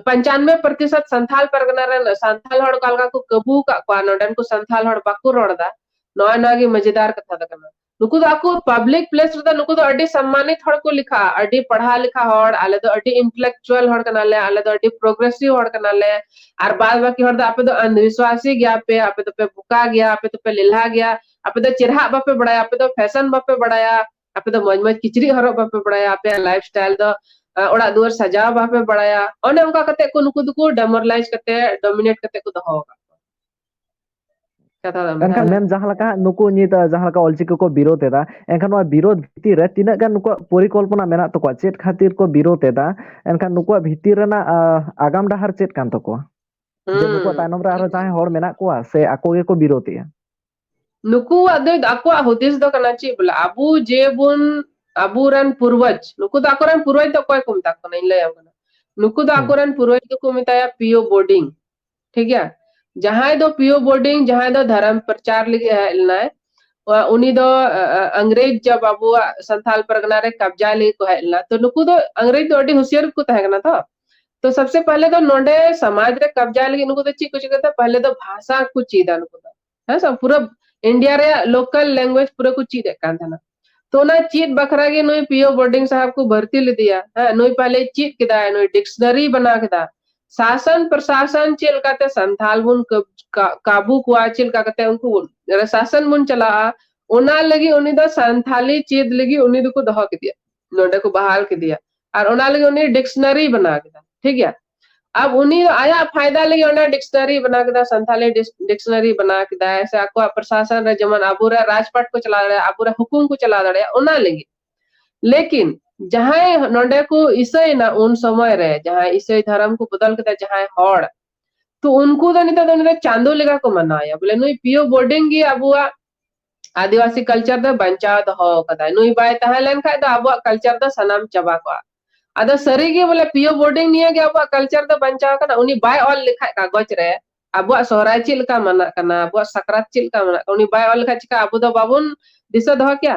ᱯᱚᱧᱪᱟᱱᱵᱮ ᱯᱨᱚᱛᱤᱥᱚᱛ ᱥᱟᱱᱛᱟᱞ ᱯᱟᱨᱜᱟᱱᱟ ᱨᱮᱱ ᱥᱟᱱᱛᱟᱞ ᱦᱚᱲ ᱚᱠᱟ ᱞᱮᱠᱟ ᱠᱚ ᱠᱟᱹᱵᱩ ᱟᱠᱟᱫ ᱠᱚᱣᱟ, ᱱᱚᱰᱮᱱ ᱠᱚ ᱥᱟᱱᱛᱟᱞ ᱦᱚᱲ ᱵᱟᱠᱚ ᱨᱚᱲ ᱮᱫᱟ, ᱱᱚᱜᱼᱚᱭ ᱱᱚᱣᱟ ᱜᱮ ᱢᱟᱹᱡᱤᱫᱟᱨ ᱠᱟᱛᱷᱟ ᱫᱚ ᱠᱟᱱᱟ᱾ ᱱᱩᱠᱩ ᱫᱚ ᱟᱠᱚ ᱯᱟᱵᱽᱞᱤᱠ ᱯᱞᱮᱥ ᱨᱮᱫᱚ ᱱᱩᱠᱩ ᱫᱚ ᱟᱹᱰᱤ ᱥᱚᱢᱢᱟᱱᱤᱛ ᱦᱚᱲ ᱠᱚ ᱞᱮᱠᱷᱟᱜᱼᱟ, ᱟᱹᱰᱤ ᱯᱟᱲᱦᱟᱣ ᱞᱮᱠᱷᱟ ᱦᱚᱲ, ᱟᱞᱮ ᱫᱚ ᱟᱹᱰᱤ ᱤᱱᱴᱮᱞᱮᱠᱪᱩᱣᱟᱞ ᱦᱚᱲ ᱠᱟᱱᱟᱞᱮ, ᱟᱞᱮ ᱫᱚ ᱟᱹᱰᱤ ᱯᱨᱚᱜᱨᱮᱥᱤᱵᱷ ᱦᱚᱲ ᱠᱟᱱᱟᱞᱮ, ᱟᱨ ᱵᱟᱫ ᱵᱟᱹᱠᱤ ᱦᱚᱲ ᱫᱚ ᱟᱯᱮ ᱫᱚ ᱟᱱᱫᱷᱵᱤᱥᱣᱟᱥᱤ ᱜᱮᱭᱟ ᱯᱮ, ᱟᱯᱮ ᱫᱚᱯᱮ ᱵᱚᱠᱟ ᱜᱮᱭᱟ, ᱟᱯᱮ ᱫᱚᱯᱮ ᱞᱮᱞᱦᱟ ᱜᱮᱭᱟ, ᱟᱯᱮ ᱫᱚ ᱪᱮᱨᱦᱟᱜ ᱵᱟᱯᱮ ᱵᱟᱲᱟᱭᱟ, ᱟᱯᱮ ᱫᱚ ᱯᱷᱮᱥᱚᱱ ᱵᱟᱯᱮ ᱵᱟᱲᱟᱭᱟ, ᱟᱯᱮ ᱫᱚ ᱢᱚᱡᱽ ᱢᱚᱡᱽ ᱠᱤᱪᱨᱤᱡ ᱦᱚᱨᱚᱜ ᱵᱟᱯᱮ ᱵᱟᱲᱟᱭᱟ, ᱟᱯᱮᱭᱟᱜ ᱞᱟᱭᱤᱯᱷ ᱥᱴᱟᱭᱤᱞ ᱫᱚ, ᱟᱸ, ᱚᱲᱟᱜ ᱫᱩᱣᱟᱹᱨ ᱥᱟᱡᱟᱣ ᱵᱟᱯᱮ ᱵᱟᱲᱟᱭᱟ᱾ ᱚᱱᱮ ᱚᱱᱠᱟ ᱠᱟᱛᱮ ᱠᱚ ᱱᱩᱠᱩ ᱫᱚᱠᱚ ᱰᱮᱢᱳᱨᱟᱞᱟᱭᱤᱡᱽ ᱠᱟᱛᱮ, ᱰᱚᱢᱤᱱᱮᱴ ᱠᱟᱛᱮ ᱠᱚ ᱫᱚᱦᱚ ᱟᱠᱟᱫ ᱠᱚᱣᱟ᱾ ᱠᱟᱛᱷᱟ ᱫᱚ ᱮᱱᱠᱷᱟᱱ ᱚᱱᱠᱟ᱾ ᱢᱮᱢ, ᱡᱟᱦᱟᱸ ᱞᱮᱠᱟ ᱦᱟᱸᱜ ᱱᱩᱠᱩ ᱱᱤᱛ, ᱟᱸ, ᱡᱟᱦᱟᱸ ᱞᱮᱠᱟ ᱚᱞᱪᱤᱠᱤ ᱠᱚ ᱵᱤᱨᱳᱫ ᱮᱫᱟ, ᱮᱱᱠᱷᱟᱱ ᱱᱚᱣᱟ ᱵᱤᱨᱳᱫ ᱵᱷᱤᱛᱤᱨ ᱨᱮ ᱛᱤᱱᱟᱹᱜ ᱜᱟᱱ ᱱᱩᱠᱩᱣᱟᱜ ᱯᱚᱨᱤᱠᱚᱞᱯᱚᱱᱟ ᱢᱮᱱᱟᱜ ᱛᱟᱠᱚᱣᱟ? ᱪᱮᱫ ᱠᱷᱟᱹᱛᱤᱨ ᱠᱚ ᱵᱤᱨᱳᱫ ᱮᱫᱟ? ᱮᱱᱠᱷᱟᱱ ᱱᱩᱠᱩᱣᱟᱜ ᱵᱷᱤᱛᱤᱨ ᱨᱮᱱᱟᱜ, ᱟᱸ, ᱟᱜᱟᱢ ᱰᱟᱦᱟᱨ ᱪᱮᱫ ᱠᱟᱱ ᱛᱟᱠᱚᱣᱟ? ᱡᱮ ᱱᱩᱠᱩᱣᱟᱜ ᱦᱩᱸ, ᱛᱟᱭᱱᱚᱢ ᱨᱮ ᱴᱷᱤᱠ ᱟᱨᱦᱚᱸ ᱜᱮᱭᱟ᱾ ᱡᱟᱦᱟᱸᱭ ᱦᱚᱲ ᱢᱮᱱᱟᱜ ᱠᱚᱣᱟ ᱥᱮ ᱟᱠᱚ ᱜᱮᱠᱚ ᱵᱤᱨᱳᱫ ᱮᱫᱟ? ᱱᱩᱠᱩᱣᱟᱜ ᱫᱚ ᱟᱠᱚᱣᱟᱜ ᱦᱩᱫᱤᱥ ᱫᱚ ᱠᱟᱱᱟ ᱪᱮᱫ ᱵᱚᱞᱮ, ᱟᱵᱚ ᱡᱮ ᱵᱚᱱ, ᱟᱵᱚᱨᱮᱱ ᱯᱩᱨᱵᱚᱡᱽ, ᱱᱩᱠᱩ ᱫᱚ ᱟᱠᱚᱨᱮᱱ ᱯᱩᱨᱵᱚᱡᱽ ᱫᱚ ᱚᱠᱚᱭ ᱠᱚ ᱢᱮᱛᱟ ᱠᱚ ᱠᱟᱱᱟ, ᱤᱧ ᱞᱟᱹᱭᱟᱢ ᱠᱟᱱᱟ᱾ ᱱᱩᱠᱩ ᱫᱚ ᱦᱩᱸ᱾ ᱟᱠᱚᱨᱮᱱ ᱯᱩᱨᱵᱚᱡᱽ ᱫᱚᱠᱚ ᱢᱮᱛᱟᱭᱟ ᱯᱤᱭᱳ ᱵᱳᱨᱰᱤᱝ, ᱴᱷᱤᱠ ᱜᱮᱭᱟ? ᱡᱟᱦᱟᱸᱭ ᱫᱚ ᱯᱤᱭᱳ ᱵᱳᱨᱰᱤᱝ, ᱡᱟᱦᱟᱸᱭ ᱫᱚ ᱫᱷᱚᱨᱚᱢ ᱯᱨᱚᱪᱟᱨ ᱞᱟᱹᱜᱤᱫ ᱦᱮᱡ ᱞᱮᱱᱟᱭ, ᱩᱱᱤ ᱫᱚ, ᱟ, ᱟ, ᱟᱝᱨᱮᱡᱽ ᱡᱟᱵ ᱟᱵᱚᱣᱟᱜ ᱥᱟᱱᱛᱟᱞ ᱯᱟᱨᱜᱟᱱᱟ ᱨᱮ ᱠᱟᱵᱡᱟ ᱞᱟᱹᱜᱤᱫ ᱠᱚ ᱦᱮᱡ ᱞᱮᱱᱟ, ᱛᱚ ᱱᱩᱠᱩ ᱫᱚ ᱟᱝᱨᱮᱡᱽ ᱫᱚ ᱟᱹᱰᱤ ᱦᱩᱥᱤᱭᱟᱹᱨ ᱜᱮᱠᱚ ᱛᱟᱦᱮᱸ ᱠᱟᱱᱟ ᱛᱚ᱾ ᱛᱚ ᱥᱚᱵᱥᱮ ᱯᱟᱦᱞᱮ ᱫᱚ ᱱᱚᱰᱮ ᱥᱚᱢᱟᱡᱽ ᱨᱮ ᱠᱟᱵᱡᱟ ᱞᱟᱹᱜᱤᱫ ᱱᱩᱠᱩ ᱫᱚ ᱪᱮᱫ ᱠᱚ ᱪᱤᱠᱟᱹᱭ ᱛᱟᱦᱮᱸ? ᱯᱟᱦᱞᱮ ᱫᱚ ᱵᱷᱟᱥᱟ ᱠᱚ ᱪᱮᱫᱟ ᱱᱩᱠᱩ ᱫᱚ, ᱦᱮᱸ ᱥᱮ? ᱯᱩᱨᱟᱹ ᱤᱱᱰᱤᱭᱟ ᱨᱮᱭᱟᱜ ᱞᱳᱠᱟᱞ ᱞᱮᱝᱜᱩᱭᱮᱡᱽ ᱯᱩᱨᱟᱹ ᱠᱚ ᱪᱮᱫ ᱮᱫ ᱠᱟᱱ ᱛᱟᱦᱮᱱᱟ᱾ ᱛᱚ ᱚᱱᱟ ᱪᱮᱫ ᱵᱟᱠᱷᱨᱟ ᱜᱮ ᱱᱩᱭ ᱯᱤᱭᱳ ᱵᱳᱨᱰᱤᱝ ᱥᱟᱦᱟᱵ ᱠᱚ ᱵᱷᱚᱨᱛᱤ ᱞᱮᱫᱮᱭᱟ᱾ ᱦᱮᱸ, ᱱᱩᱭ ᱯᱟᱦᱞᱮ ᱪᱮᱫ ᱠᱮᱫᱟᱭ, ᱱᱩᱭ ᱰᱤᱠᱥᱱᱟᱨᱤ ᱵᱮᱱᱟᱣ ᱠᱮᱫᱟ, ᱥᱟᱥᱚᱱ ᱯᱨᱚᱥᱟᱥᱚᱱ ᱪᱮᱫ ᱞᱮᱠᱟᱛᱮ ᱥᱟᱱᱛᱟᱞ ᱵᱚᱱ ᱠᱟᱵ-, ᱠᱟ-, ᱠᱟᱵᱩ ᱠᱚᱣᱟ, ᱪᱮᱫ ᱞᱮᱠᱟ ᱠᱟᱛᱮ ᱩᱱᱠᱩ ᱵᱚᱱ, ᱥᱟᱥᱚᱱ ᱵᱚᱱ ᱪᱟᱞᱟᱜᱼᱟ, ᱚᱱᱟ ᱞᱟᱹᱜᱤᱫ ᱩᱱᱤ ᱫᱚ ᱥᱟᱱᱛᱷᱟᱞᱤ ᱪᱮᱫ ᱞᱟᱹᱜᱤᱫ ᱩᱱᱤ ᱫᱚᱠᱚ ᱫᱚᱦᱚ ᱠᱮᱫᱮᱭᱟ, ᱱᱚᱰᱮ ᱠᱚ ᱵᱟᱦᱟᱞ ᱠᱮᱫᱮᱭᱟ᱾ ᱟᱨ ᱚᱱᱟ ᱞᱟᱹᱜᱤᱫ ᱩᱱᱤ ᱰᱤᱠᱥᱱᱟᱨᱤ ᱵᱮᱱᱟᱣ ᱠᱮᱫᱟ, ᱴᱷᱤᱠ ᱜᱮᱭᱟ? ᱟᱵ ᱩᱱᱤ ᱟᱭᱟᱜ ᱯᱷᱟᱭᱫᱟ ᱞᱟᱹᱜᱤᱫ ᱚᱱᱟ ᱰᱤᱠᱥᱱᱟᱨᱤ ᱵᱮᱱᱟᱣ ᱠᱮᱫᱟ, ᱥᱟᱱᱛᱷᱟᱞᱤ ᱰᱤᱠᱥ-, ᱰᱤᱠᱥᱱᱟᱨᱤ ᱵᱮᱱᱟᱣ ᱠᱮᱫᱟᱭ, ᱥᱮ ᱟᱠᱚᱣᱟᱜ ᱯᱨᱚᱥᱟᱥᱚᱱ ᱨᱮ ᱡᱮᱢᱚᱱ ᱟᱵᱚᱨᱮ ᱨᱟᱡᱽᱯᱟᱴ ᱠᱚ ᱪᱟᱞᱟᱣ ᱫᱟᱲᱮᱭᱟᱜᱼᱟ, ᱟᱵᱚᱨᱮ ᱦᱩᱠᱩᱢ ᱠᱚ ᱪᱟᱞᱟᱣ ᱫᱟᱲᱮᱭᱟᱜᱼᱟ, ᱚᱱᱟ ᱞᱟᱹᱜᱤᱫ᱾ ᱞᱮᱠᱤᱱ ᱡᱟᱦᱟᱸᱭ ᱱᱚᱰᱮ ᱠᱚ ᱤᱥᱟᱹᱭᱮᱱᱟ ᱩᱱ ᱥᱚᱢᱚᱭ ᱨᱮ, ᱡᱟᱦᱟᱸᱭ ᱤᱥᱟᱹᱭ ᱫᱷᱚᱨᱚᱢ ᱠᱚ ᱵᱚᱫᱚᱞ ᱠᱮᱫᱟ, ᱡᱟᱦᱟᱸᱭ ᱦᱚᱲ, ᱛᱚ ᱩᱱᱠᱩ ᱫᱚ ᱱᱤᱛᱚᱜ ᱫᱚ ᱩᱱᱤ ᱫᱚ ᱪᱟᱸᱫᱳ ᱞᱮᱠᱟ ᱠᱚ ᱢᱟᱱᱟᱣᱮᱭᱟ᱾ ᱵᱚᱞᱮ ᱱᱩᱭ ᱯᱤᱭᱳ ᱵᱳᱨᱰᱤᱝ ᱜᱮ ᱟᱵᱚᱣᱟᱜ ᱟᱹᱫᱤᱵᱟᱹᱥᱤ ᱠᱟᱞᱪᱟᱨ ᱫᱚ ᱵᱟᱧᱪᱟᱣ ᱫᱚᱦᱚ ᱠᱟᱫᱟᱭ᱾ ᱱᱩᱭ ᱵᱟᱭ ᱛᱟᱦᱮᱸ ᱞᱮᱱ ᱠᱷᱟᱡ ᱫᱚ ᱟᱵᱚᱣᱟᱜ ᱠᱟᱞᱪᱟᱨ ᱫᱚ ᱥᱟᱱᱟᱢ ᱪᱟᱵᱟ ᱠᱚᱜᱼᱟ᱾ ᱟᱫᱚ ᱥᱟᱹᱨᱤ ᱜᱮ ᱵᱚᱞᱮ ᱯᱤᱭᱳ ᱵᱳᱨᱰᱤᱝ ᱱᱤᱭᱮ ᱜᱮ ᱟᱵᱚᱣᱟᱜ ᱠᱟᱞᱪᱟᱨ ᱫᱚ ᱵᱟᱧᱪᱟᱣ ᱟᱠᱟᱱᱟ᱾ ᱩᱱᱤ ᱵᱟᱭ ᱚᱞ ᱞᱮᱠᱷᱟᱡ ᱠᱟᱜᱚᱡᱽ ᱨᱮ ᱟᱵᱚᱣᱟᱜ ᱥᱚᱦᱨᱟᱭ ᱪᱮᱫ ᱞᱮᱠᱟ ᱢᱟᱱᱟᱜ ᱠᱟᱱᱟ, ᱟᱵᱚᱣᱟᱜ ᱥᱟᱠᱨᱟᱛ ᱪᱮᱫ ᱞᱮᱠᱟ ᱢᱟᱱᱟᱜ ᱠᱟᱱᱟ, ᱩᱱᱤ ᱵᱟᱭ ᱚᱞ ᱞᱮᱠᱷᱟᱡ ᱪᱤᱠᱟ ᱟᱵᱚ ᱫᱚ ᱵᱟᱵᱚᱱ ᱫᱤᱥᱟᱹ ᱫᱚᱦᱚ ᱠᱮᱭᱟ?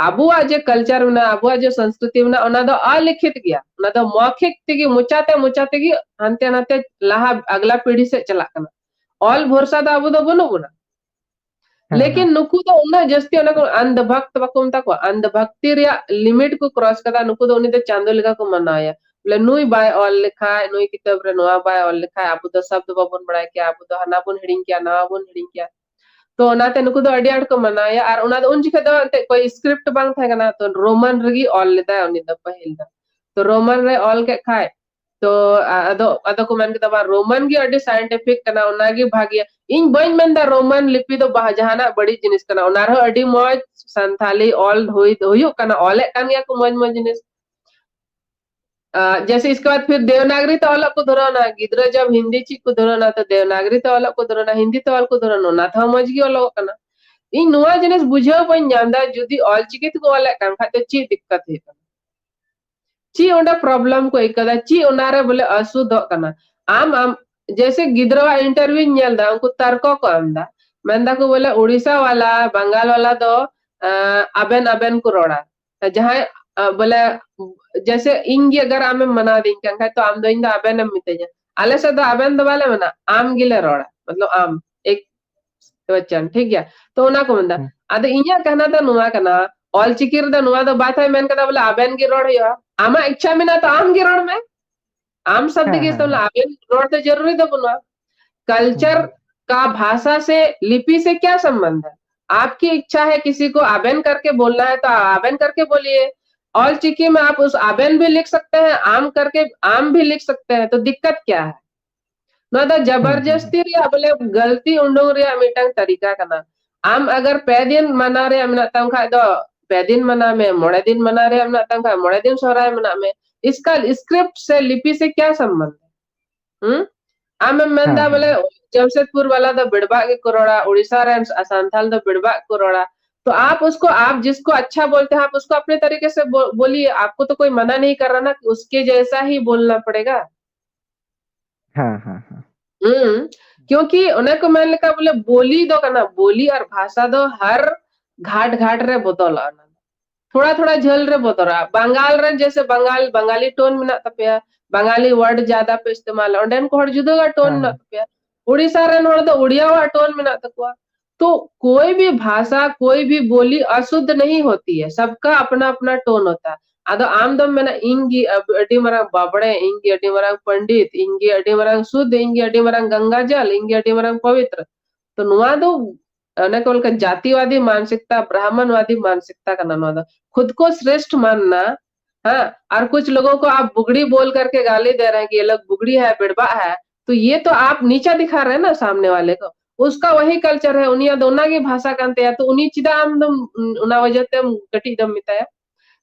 ᱟᱵᱚᱣᱟᱜ ᱡᱮ ᱠᱟᱞᱪᱟᱨ ᱢᱮᱱᱟᱜᱼᱟ, ᱟᱵᱚᱣᱟᱜ ᱡᱮ ᱥᱚᱝᱥᱠᱨᱤᱛᱤ ᱢᱮᱱᱟᱜᱼᱟ, ᱚᱱᱟ ᱫᱚ ᱟᱞᱤᱠᱷᱤᱛ ᱜᱮᱭᱟ᱾ ᱚᱱᱟ ᱫᱚ ᱢᱚᱣᱠᱷᱤᱠ ᱛᱮᱜᱮ, ᱢᱚᱪᱟᱛᱮ ᱢᱚᱪᱟ ᱛᱮᱜᱮ ᱦᱟᱱᱛᱮ ᱱᱟᱛᱮ ᱞᱟᱦᱟ ᱟᱜᱽᱞᱟ ᱯᱤᱲᱦᱤ ᱥᱮᱫ ᱪᱟᱞᱟᱜ ᱠᱟᱱᱟ᱾ ᱚᱞ ᱵᱷᱚᱨᱥᱟ ᱫᱚ ᱟᱵᱚ ᱫᱚ ᱵᱟᱹᱱᱩᱜ ᱵᱚᱱᱟ᱾ ᱦᱮᱸ, ᱞᱮᱠᱤᱱ ᱦᱮᱸ᱾ ᱱᱩᱠᱩ ᱫᱚ ᱩᱱᱟᱹᱜ ᱡᱟᱹᱥᱛᱤ ᱚᱱᱟ ᱠᱚ ᱟᱱᱫᱷ ᱵᱷᱚᱠᱛ ᱵᱟᱠᱚ ᱢᱮᱛᱟ ᱠᱚᱣᱟ, ᱟᱱᱫᱷ ᱵᱷᱚᱠᱛᱤ ᱨᱮᱭᱟᱜ ᱞᱤᱢᱤᱴ ᱠᱚ ᱠᱨᱚᱥ ᱠᱟᱫᱟ᱾ ᱱᱩᱠᱩ ᱫᱚ ᱩᱱᱤ ᱫᱚ ᱪᱟᱸᱫᱚ ᱞᱮᱠᱟ ᱠᱚ ᱢᱟᱱᱟᱣᱮᱭᱟ᱾ ᱵᱚᱞᱮ ᱱᱩᱭ ᱵᱟᱭ ᱚᱞ ᱞᱮᱠᱷᱟᱡ, ᱱᱩᱭ ᱠᱤᱛᱟᱹᱵ ᱨᱮ ᱱᱚᱣᱟ ᱵᱟᱭ ᱚᱞ ᱞᱮᱠᱷᱟᱡ, ᱟᱵᱚ ᱫᱚ ᱥᱟᱵᱫ ᱵᱟᱵᱚᱱ ᱵᱟᱲᱟᱭ ᱠᱮᱭᱟ, ᱟᱵᱚ ᱫᱚ ᱦᱟᱱᱟ ᱵᱚᱱ ᱦᱤᱲᱤᱧ ᱠᱮᱭᱟ, ᱱᱟᱣᱟ ᱵᱚᱱ ᱦᱤᱲᱤᱧ ᱠᱮᱭᱟ᱾ ᱛᱚ ᱚᱱᱟᱛᱮ ᱱᱩᱠᱩ ᱫᱚ ᱟᱹᱰᱤ ᱟᱸᱴ ᱠᱚ ᱢᱟᱱᱟᱣᱮᱭᱟ᱾ ᱟᱨ ᱚᱱᱟ ᱫᱚ ᱩᱱ ᱡᱚᱠᱷᱮᱡ ᱫᱚ ᱮᱱᱛᱮᱫ ᱠᱚᱭ ᱥᱠᱨᱤᱯᱴ ᱵᱟᱝ ᱛᱟᱦᱮᱸ ᱠᱟᱱᱟ, ᱛᱚ ᱨᱳᱢᱟᱱ ᱨᱮᱜᱮ ᱚᱞ ᱞᱮᱫᱟᱭ ᱩᱱᱤ ᱫᱚ ᱯᱟᱹᱦᱤᱞ ᱫᱚ᱾ ᱛᱚ ᱨᱳᱢᱟᱱ ᱨᱮ ᱚᱞ ᱠᱮᱫ ᱠᱷᱟᱡ, ᱛᱚ ᱟ-, ᱟᱫᱚ, ᱟᱫᱚ ᱠᱚ ᱢᱮᱱ ᱠᱮᱫᱟ, "ᱵᱟᱝ, ᱨᱳᱢᱟᱱ ᱜᱮ ᱟᱹᱰᱤ ᱥᱟᱭᱮᱱᱴᱤᱯᱷᱤᱠ ᱠᱟᱱᱟ, ᱚᱱᱟᱜᱮ ᱵᱷᱟᱜᱮᱭᱟ᱾" ᱤᱧ ᱵᱟᱹᱧ ᱢᱮᱱᱫᱟ ᱨᱳᱢᱟᱱ ᱞᱤᱯᱤ ᱫᱚ ᱵᱟᱦ-, ᱡᱟᱦᱟᱱᱟᱜ ᱵᱟᱹᱲᱤᱡ ᱡᱤᱱᱤᱥ ᱠᱟᱱᱟ, ᱚᱱᱟ ᱨᱮᱦᱚᱸ ᱟᱹᱰᱤ ᱢᱚᱡᱽ ᱥᱟᱱᱛᱷᱟᱞᱤ ᱚᱞ ᱦᱩᱭ, ᱦᱩᱭᱩᱜ ᱠᱟᱱᱟ, ᱚᱞᱮᱫ ᱠᱟᱱ ᱜᱮᱭᱟ ᱠᱚ ᱢᱚᱡᱽ ᱢᱚᱡᱽ ᱡᱤᱱᱤᱥ᱾ ᱟ, ᱡᱮᱥᱮ ᱤᱥᱠᱮ ᱵᱟᱫ ᱯᱷᱤᱨ ᱫᱮᱣᱱᱟᱜᱨᱤ ᱛᱮ ᱚᱞᱚᱜ ᱠᱚ ᱫᱷᱩᱨᱟᱹᱣᱱᱟ, ᱜᱤᱫᱽᱨᱟᱹ ᱡᱚᱵ ᱦᱤᱱᱫᱤ ᱪᱮᱫ ᱠᱚ ᱫᱷᱩᱨᱟᱹᱣᱱᱟ, ᱛᱚ ᱫᱮᱣᱱᱟᱜᱨᱤ ᱛᱮ ᱚᱞᱚᱜ ᱠᱚ ᱫᱷᱩᱨᱟᱹᱣᱱᱟ, ᱦᱤᱱᱫᱤ ᱛᱮ ᱚᱞ ᱠᱚ ᱫᱷᱩᱨᱟᱹᱣᱱᱟ, ᱚᱱᱟ ᱛᱮᱦᱚᱸ ᱢᱚᱡᱽ ᱜᱮ ᱚᱞᱚᱜᱚᱜ ᱠᱟᱱᱟ᱾ ᱤᱧ ᱱᱚᱣᱟ ᱡᱤᱱᱤᱥ ᱵᱩᱡᱷᱟᱹᱣ ᱵᱟᱹᱧ ᱧᱟᱢ ᱫᱟ, ᱡᱩᱫᱤ ᱚᱞᱪᱤᱠᱤ ᱛᱮᱠᱚ ᱚᱞᱮᱫ ᱠᱟᱱ ᱠᱷᱟᱡ ᱫᱚ ᱪᱮᱫ ᱫᱤᱠᱠᱟᱛ ᱦᱩᱭᱩᱜ ᱠᱟᱱᱟ? ᱪᱮᱫ ᱚᱸᱰᱮ ᱯᱨᱚᱵᱞᱮᱢ ᱠᱚ ᱟᱹᱭᱠᱟᱹᱣ ᱫᱟ? ᱪᱮᱫ ᱚᱱᱟᱨᱮ ᱵᱚᱞᱮ ᱚᱥᱩᱫᱷᱚᱜ ᱠᱟᱱᱟ? ᱟᱢ, ᱟᱢ, ᱡᱮᱭᱥᱮ ᱜᱤᱫᱽᱨᱟᱹᱣᱟᱜ ᱤᱱᱴᱟᱨᱵᱷᱤᱭᱩᱧ ᱧᱮᱞ ᱫᱟ, ᱩᱱᱠᱩ ᱛᱟᱨᱠᱚ ᱠᱚ ᱮᱢ ᱫᱟ, ᱢᱮᱱ ᱫᱟᱠᱚ ᱵᱚᱞᱮ ᱩᱲᱤᱥᱥᱟ ᱣᱟᱞᱟ, ᱵᱟᱝᱜᱟᱞ ᱣᱟᱞᱟ ᱫᱚ, ᱟᱸ, ᱟᱵᱮᱱ ᱟᱵᱮᱱ ᱠᱚ ᱨᱚᱲᱟ᱾ ᱡᱟᱦᱟᱸᱭ, ᱟᱸ, ᱵᱚᱞᱮ, ᱡᱮᱭᱥᱮ ᱤᱧ ᱜᱮ ᱟᱜᱟᱨ ᱟᱢᱮᱢ ᱢᱟᱱᱟᱣ ᱫᱤᱧ ᱠᱟᱱ ᱠᱷᱟᱡ, ᱛᱚ ᱟᱢ ᱫᱚ ᱤᱧ ᱫᱚ ᱟᱵᱮᱱ ᱮᱢ ᱢᱤᱛᱟᱹᱧᱟ᱾ ᱟᱞᱮ ᱥᱮᱫ ᱫᱚ ᱟᱵᱮᱱ ᱫᱚ ᱵᱟᱞᱮ ᱢᱮᱱᱟ, ᱟᱢ ᱜᱮᱞᱮ ᱨᱚᱲᱟ, ᱢᱚᱛᱞᱚᱵ ᱟᱢ, ᱮᱠ ᱵᱚᱪᱚᱱ, ᱴᱷᱤᱠ ᱜᱮᱭᱟ? ᱛᱚ ᱚᱱᱟ ᱠᱚ ᱢᱮᱱᱫᱟ᱾ ᱦᱩᱸ᱾ ᱟᱫᱚ ᱤᱧᱟᱹᱜ ᱠᱟᱦᱱᱟ ᱫᱚ ᱱᱚᱣᱟ ᱠᱟᱱᱟ, ᱚᱞᱪᱤᱠᱤ ᱨᱮᱫᱚ ᱱᱚᱣᱟ ᱫᱚ ᱵᱟᱭ ᱛᱟᱦᱮᱸ ᱢᱮᱱ ᱠᱟᱫᱟ ᱵᱚᱞᱮ ᱟᱵᱮᱱ ᱜᱮ ᱨᱚᱲ ᱦᱩᱭᱩᱜᱼᱟ᱾ ᱟᱢᱟᱜ ᱤᱪᱪᱷᱟ ᱢᱮᱱᱟᱜᱼᱟ ᱛᱚ ᱟᱢ ᱜᱮ ᱨᱚᱲ ᱢᱮ᱾ ᱟᱢ ᱥᱟᱵᱫ ᱦᱮᱸ, ᱜᱮ ᱦᱮᱸ, ᱛᱚ ᱦᱮᱸ᱾ ᱟᱵᱮᱱ ᱨᱚᱲ ᱫᱚ ᱡᱟᱹᱨᱩᱨᱤ ᱫᱚ ᱵᱟᱹᱱᱩᱜᱼᱟ᱾ कल्चर हम्म। का भाषा से, लिपि से क्या संबंध है? आपकी इच्छा है किसी को आबेन करके बोलना है तो आबेन करके बोलिए। ऑल चिकी में आप उस आबेन भी लिख सकते हैं, आम करके आम भी लिख सकते हैं, तो दिक्कत क्या है? ᱱᱚᱣᱟ ᱫᱚ ᱦᱩᱸ, ᱦᱩᱸ, ᱦᱩᱸ᱾ ᱡᱚᱵᱚᱨᱡᱚᱥᱛᱤ ᱨᱮᱭᱟᱜ ᱵᱚᱞᱮ ᱜᱟᱹᱞᱛᱤ ᱩᱰᱩᱝ ᱨᱮᱭᱟᱜ ᱢᱤᱫᱴᱟᱝ ᱛᱟᱹᱨᱤᱠᱟ ᱠᱟᱱᱟ᱾ ᱟᱢ ᱟᱜᱟᱨ ᱯᱮ ᱫᱤᱱ ᱢᱟᱱᱟᱣ ᱨᱮᱭᱟᱜ ᱢᱮᱱᱟᱜ ᱛᱟᱢ ᱠᱷᱟᱡ ᱫᱚ ᱯᱮ ᱫᱤᱱ ᱢᱟᱱᱟᱣ ᱢᱮ, ᱢᱚᱬᱮ ᱫᱤᱱ ᱢᱟᱱᱟᱣ ᱨᱮᱭᱟᱜ ᱢᱮᱱᱟᱜ ᱛᱟᱢ ᱠᱷᱟᱡ ᱢᱚᱬᱮ ᱫᱤᱱ ᱥᱚᱦᱨᱟᱭ ᱢᱮᱱᱟᱜ ᱢᱮ᱾ इसका स्क्रिप्ट से लिपि से क्या संबंध है? ᱦᱩᱸ? ᱟᱢᱮᱢ ᱢᱮᱱᱫᱟ ᱦᱮᱸ, ᱦᱮᱸ, ᱵᱚᱞᱮ ᱦᱮᱸ᱾ ᱡᱟᱢᱥᱮᱫᱽᱯᱩᱨ ᱵᱟᱞᱟ ᱫᱚ ᱵᱮᱲᱵᱟᱜ ᱜᱮᱠᱚ ᱨᱚᱲᱟ, ᱩᱲᱤᱥᱥᱟ ᱨᱮᱱ ᱥᱟ-, ᱥᱟᱱᱛᱟᱞ ᱫᱚ ᱵᱮᱲᱵᱟᱜ ᱠᱚ ᱨᱚᱲᱟ᱾ तो आप उसको, आप जिसको अच्छा बोलते हैं, आप उसको अपने तरीके से बो-, बोलिए। आपको तो कोई मना नहीं कर रहा ना कि उसके जैसा ही बोलना पड़ेगा। हाँ, हाँ, हाँ। ᱦᱩᱸ᱾ ᱠᱤᱭᱚᱸᱠᱤ ᱚᱱᱮ ᱠᱚ ᱢᱮᱱ ᱞᱮᱠᱟ ᱵᱚᱞᱮ ᱵᱳᱞᱤ ᱫᱚ ᱠᱟᱱᱟ, ᱵᱳᱞᱤ ᱟᱨ ᱵᱷᱟᱥᱟ ᱫᱚ ᱦᱟᱨ ᱜᱷᱟᱴ ᱜᱷᱟᱴ ᱨᱮ ᱵᱚᱫᱚᱞᱚᱜᱼᱟ᱾ ᱚᱱᱟ ᱫᱚ ᱛᱷᱚᱲᱟ ᱛᱷᱚᱲᱟ ᱡᱷᱟᱹᱞ ᱨᱮ ᱵᱚᱫᱚᱞᱚᱜᱼᱟ᱾ ᱵᱟᱝᱜᱟᱞ ᱨᱮᱱ, ᱡᱮᱭᱥᱮ ᱵᱟᱝᱜᱟᱞ, ᱵᱟᱝᱜᱟᱞᱤ ᱴᱳᱱ ᱢᱮᱱᱟᱜ ᱛᱟᱯᱮᱭᱟ, ᱵᱟᱝᱜᱟᱞᱤ ᱣᱟᱨᱰ ᱡᱟᱫᱟ ᱯᱮ ᱤᱥᱛᱮᱢᱟᱞᱟ, ᱚᱸᱰᱮᱱ ᱠᱚ ᱦᱚᱲ ᱡᱩᱫᱟᱹ ᱜᱟ ᱴᱳᱱ ᱦᱮᱸ, ᱢᱮᱱᱟᱜ ᱦᱮᱸ᱾ ᱛᱟᱯᱮᱭᱟ᱾ ᱩᱲᱤᱥᱥᱟ ᱨᱮᱱ ᱦᱚᱲ ᱫᱚ ᱩᱲᱤᱭᱟᱣᱟᱜ ᱴᱳᱱ ᱢᱮᱱᱟᱜ ᱛᱟᱠᱚᱣᱟ᱾ तो कोई भी भाषा, कोई भी बोली अशुद्ध नहीं होती है, सबका अपना अपना टोन होता है। ᱟᱫᱚ ᱟᱢ ᱫᱚᱢ ᱢᱮᱱᱟ, "ᱤᱧ ᱜᱮ ᱟᱹᱰᱤ ᱢᱟᱨᱟᱝ ᱵᱟᱵᱲᱮ, ᱤᱧ ᱜᱮ ᱟᱹᱰᱤ ᱢᱟᱨᱟᱝ ᱯᱚᱱᱰᱤᱛ, ᱤᱧ ᱜᱮ ᱟᱹᱰᱤ ᱢᱟᱨᱟᱝ ᱥᱩᱫᱽᱫᱷ, ᱤᱧ ᱜᱮ ᱟᱹᱰᱤ ᱢᱟᱨᱟᱝ ᱜᱚᱝᱜᱟ ᱡᱚᱞ, ᱤᱧ ᱜᱮ ᱟᱹᱰᱤ ᱢᱟᱨᱟᱝ ᱯᱚᱵᱤᱛᱨ᱾" ᱛᱚ ᱱᱚᱣᱟ ᱫᱚ ᱚᱱᱮ ᱠᱚ ᱞᱮᱠᱟ ᱡᱟᱛᱤᱣᱟᱫᱤ ᱢᱟᱱᱥᱤᱠᱛᱟ, ᱵᱨᱟᱦᱢᱚᱱᱣᱟᱫᱤ ᱢᱟᱱᱥᱤᱠᱛᱟ ᱠᱟᱱᱟ ᱱᱚᱣᱟ ᱫᱚ᱾ ᱠᱷᱩᱫ ᱠᱚ ᱥᱨᱮᱥᱴᱷ ᱢᱟᱱᱱᱟ, ᱦᱮᱸ, ᱟᱨ ᱠᱩᱪ ᱞᱳᱜᱳ ᱠᱚ ᱟᱯ ᱵᱩᱜᱲᱤ ᱵᱳᱞ ᱠᱟᱨᱠᱮ ᱜᱟᱞᱤ ᱫᱮ ᱨᱦᱮ ᱦᱮᱸ ᱠᱤ ᱭᱮ ᱞᱳᱜ ᱵᱩᱜᱲᱤ ᱦᱮᱸ, ᱵᱮᱲᱵᱟᱜ ᱦᱮᱸ, ᱛᱚ ᱭᱮ ᱛᱚ ᱟᱯ ᱱᱤᱪᱟ ᱫᱤᱠᱷᱟ ᱨᱦᱮ ᱦᱮᱸ ᱱᱟ ᱥᱟᱢᱱᱮ ᱣᱟᱞᱮ ᱠᱳ᱾ ᱩᱥᱠᱟ ᱣᱟᱦᱤ ᱠᱟᱞᱪᱟᱨ ᱦᱮᱸ, ᱩᱱᱤᱭᱟᱜ ᱫᱚ ᱚᱱᱟ ᱜᱮ ᱵᱷᱟᱥᱟ ᱠᱟᱱ ᱛᱟᱭᱟ, ᱛᱚ ᱩᱱᱤ ᱪᱮᱫᱟᱜ ᱟᱢ ᱫᱚᱢ, ᱚᱱᱟ ᱣᱟᱡᱟ ᱛᱮᱢ ᱠᱟᱹᱴᱤᱡ ᱫᱚᱢ ᱢᱮᱛᱟᱭᱟ?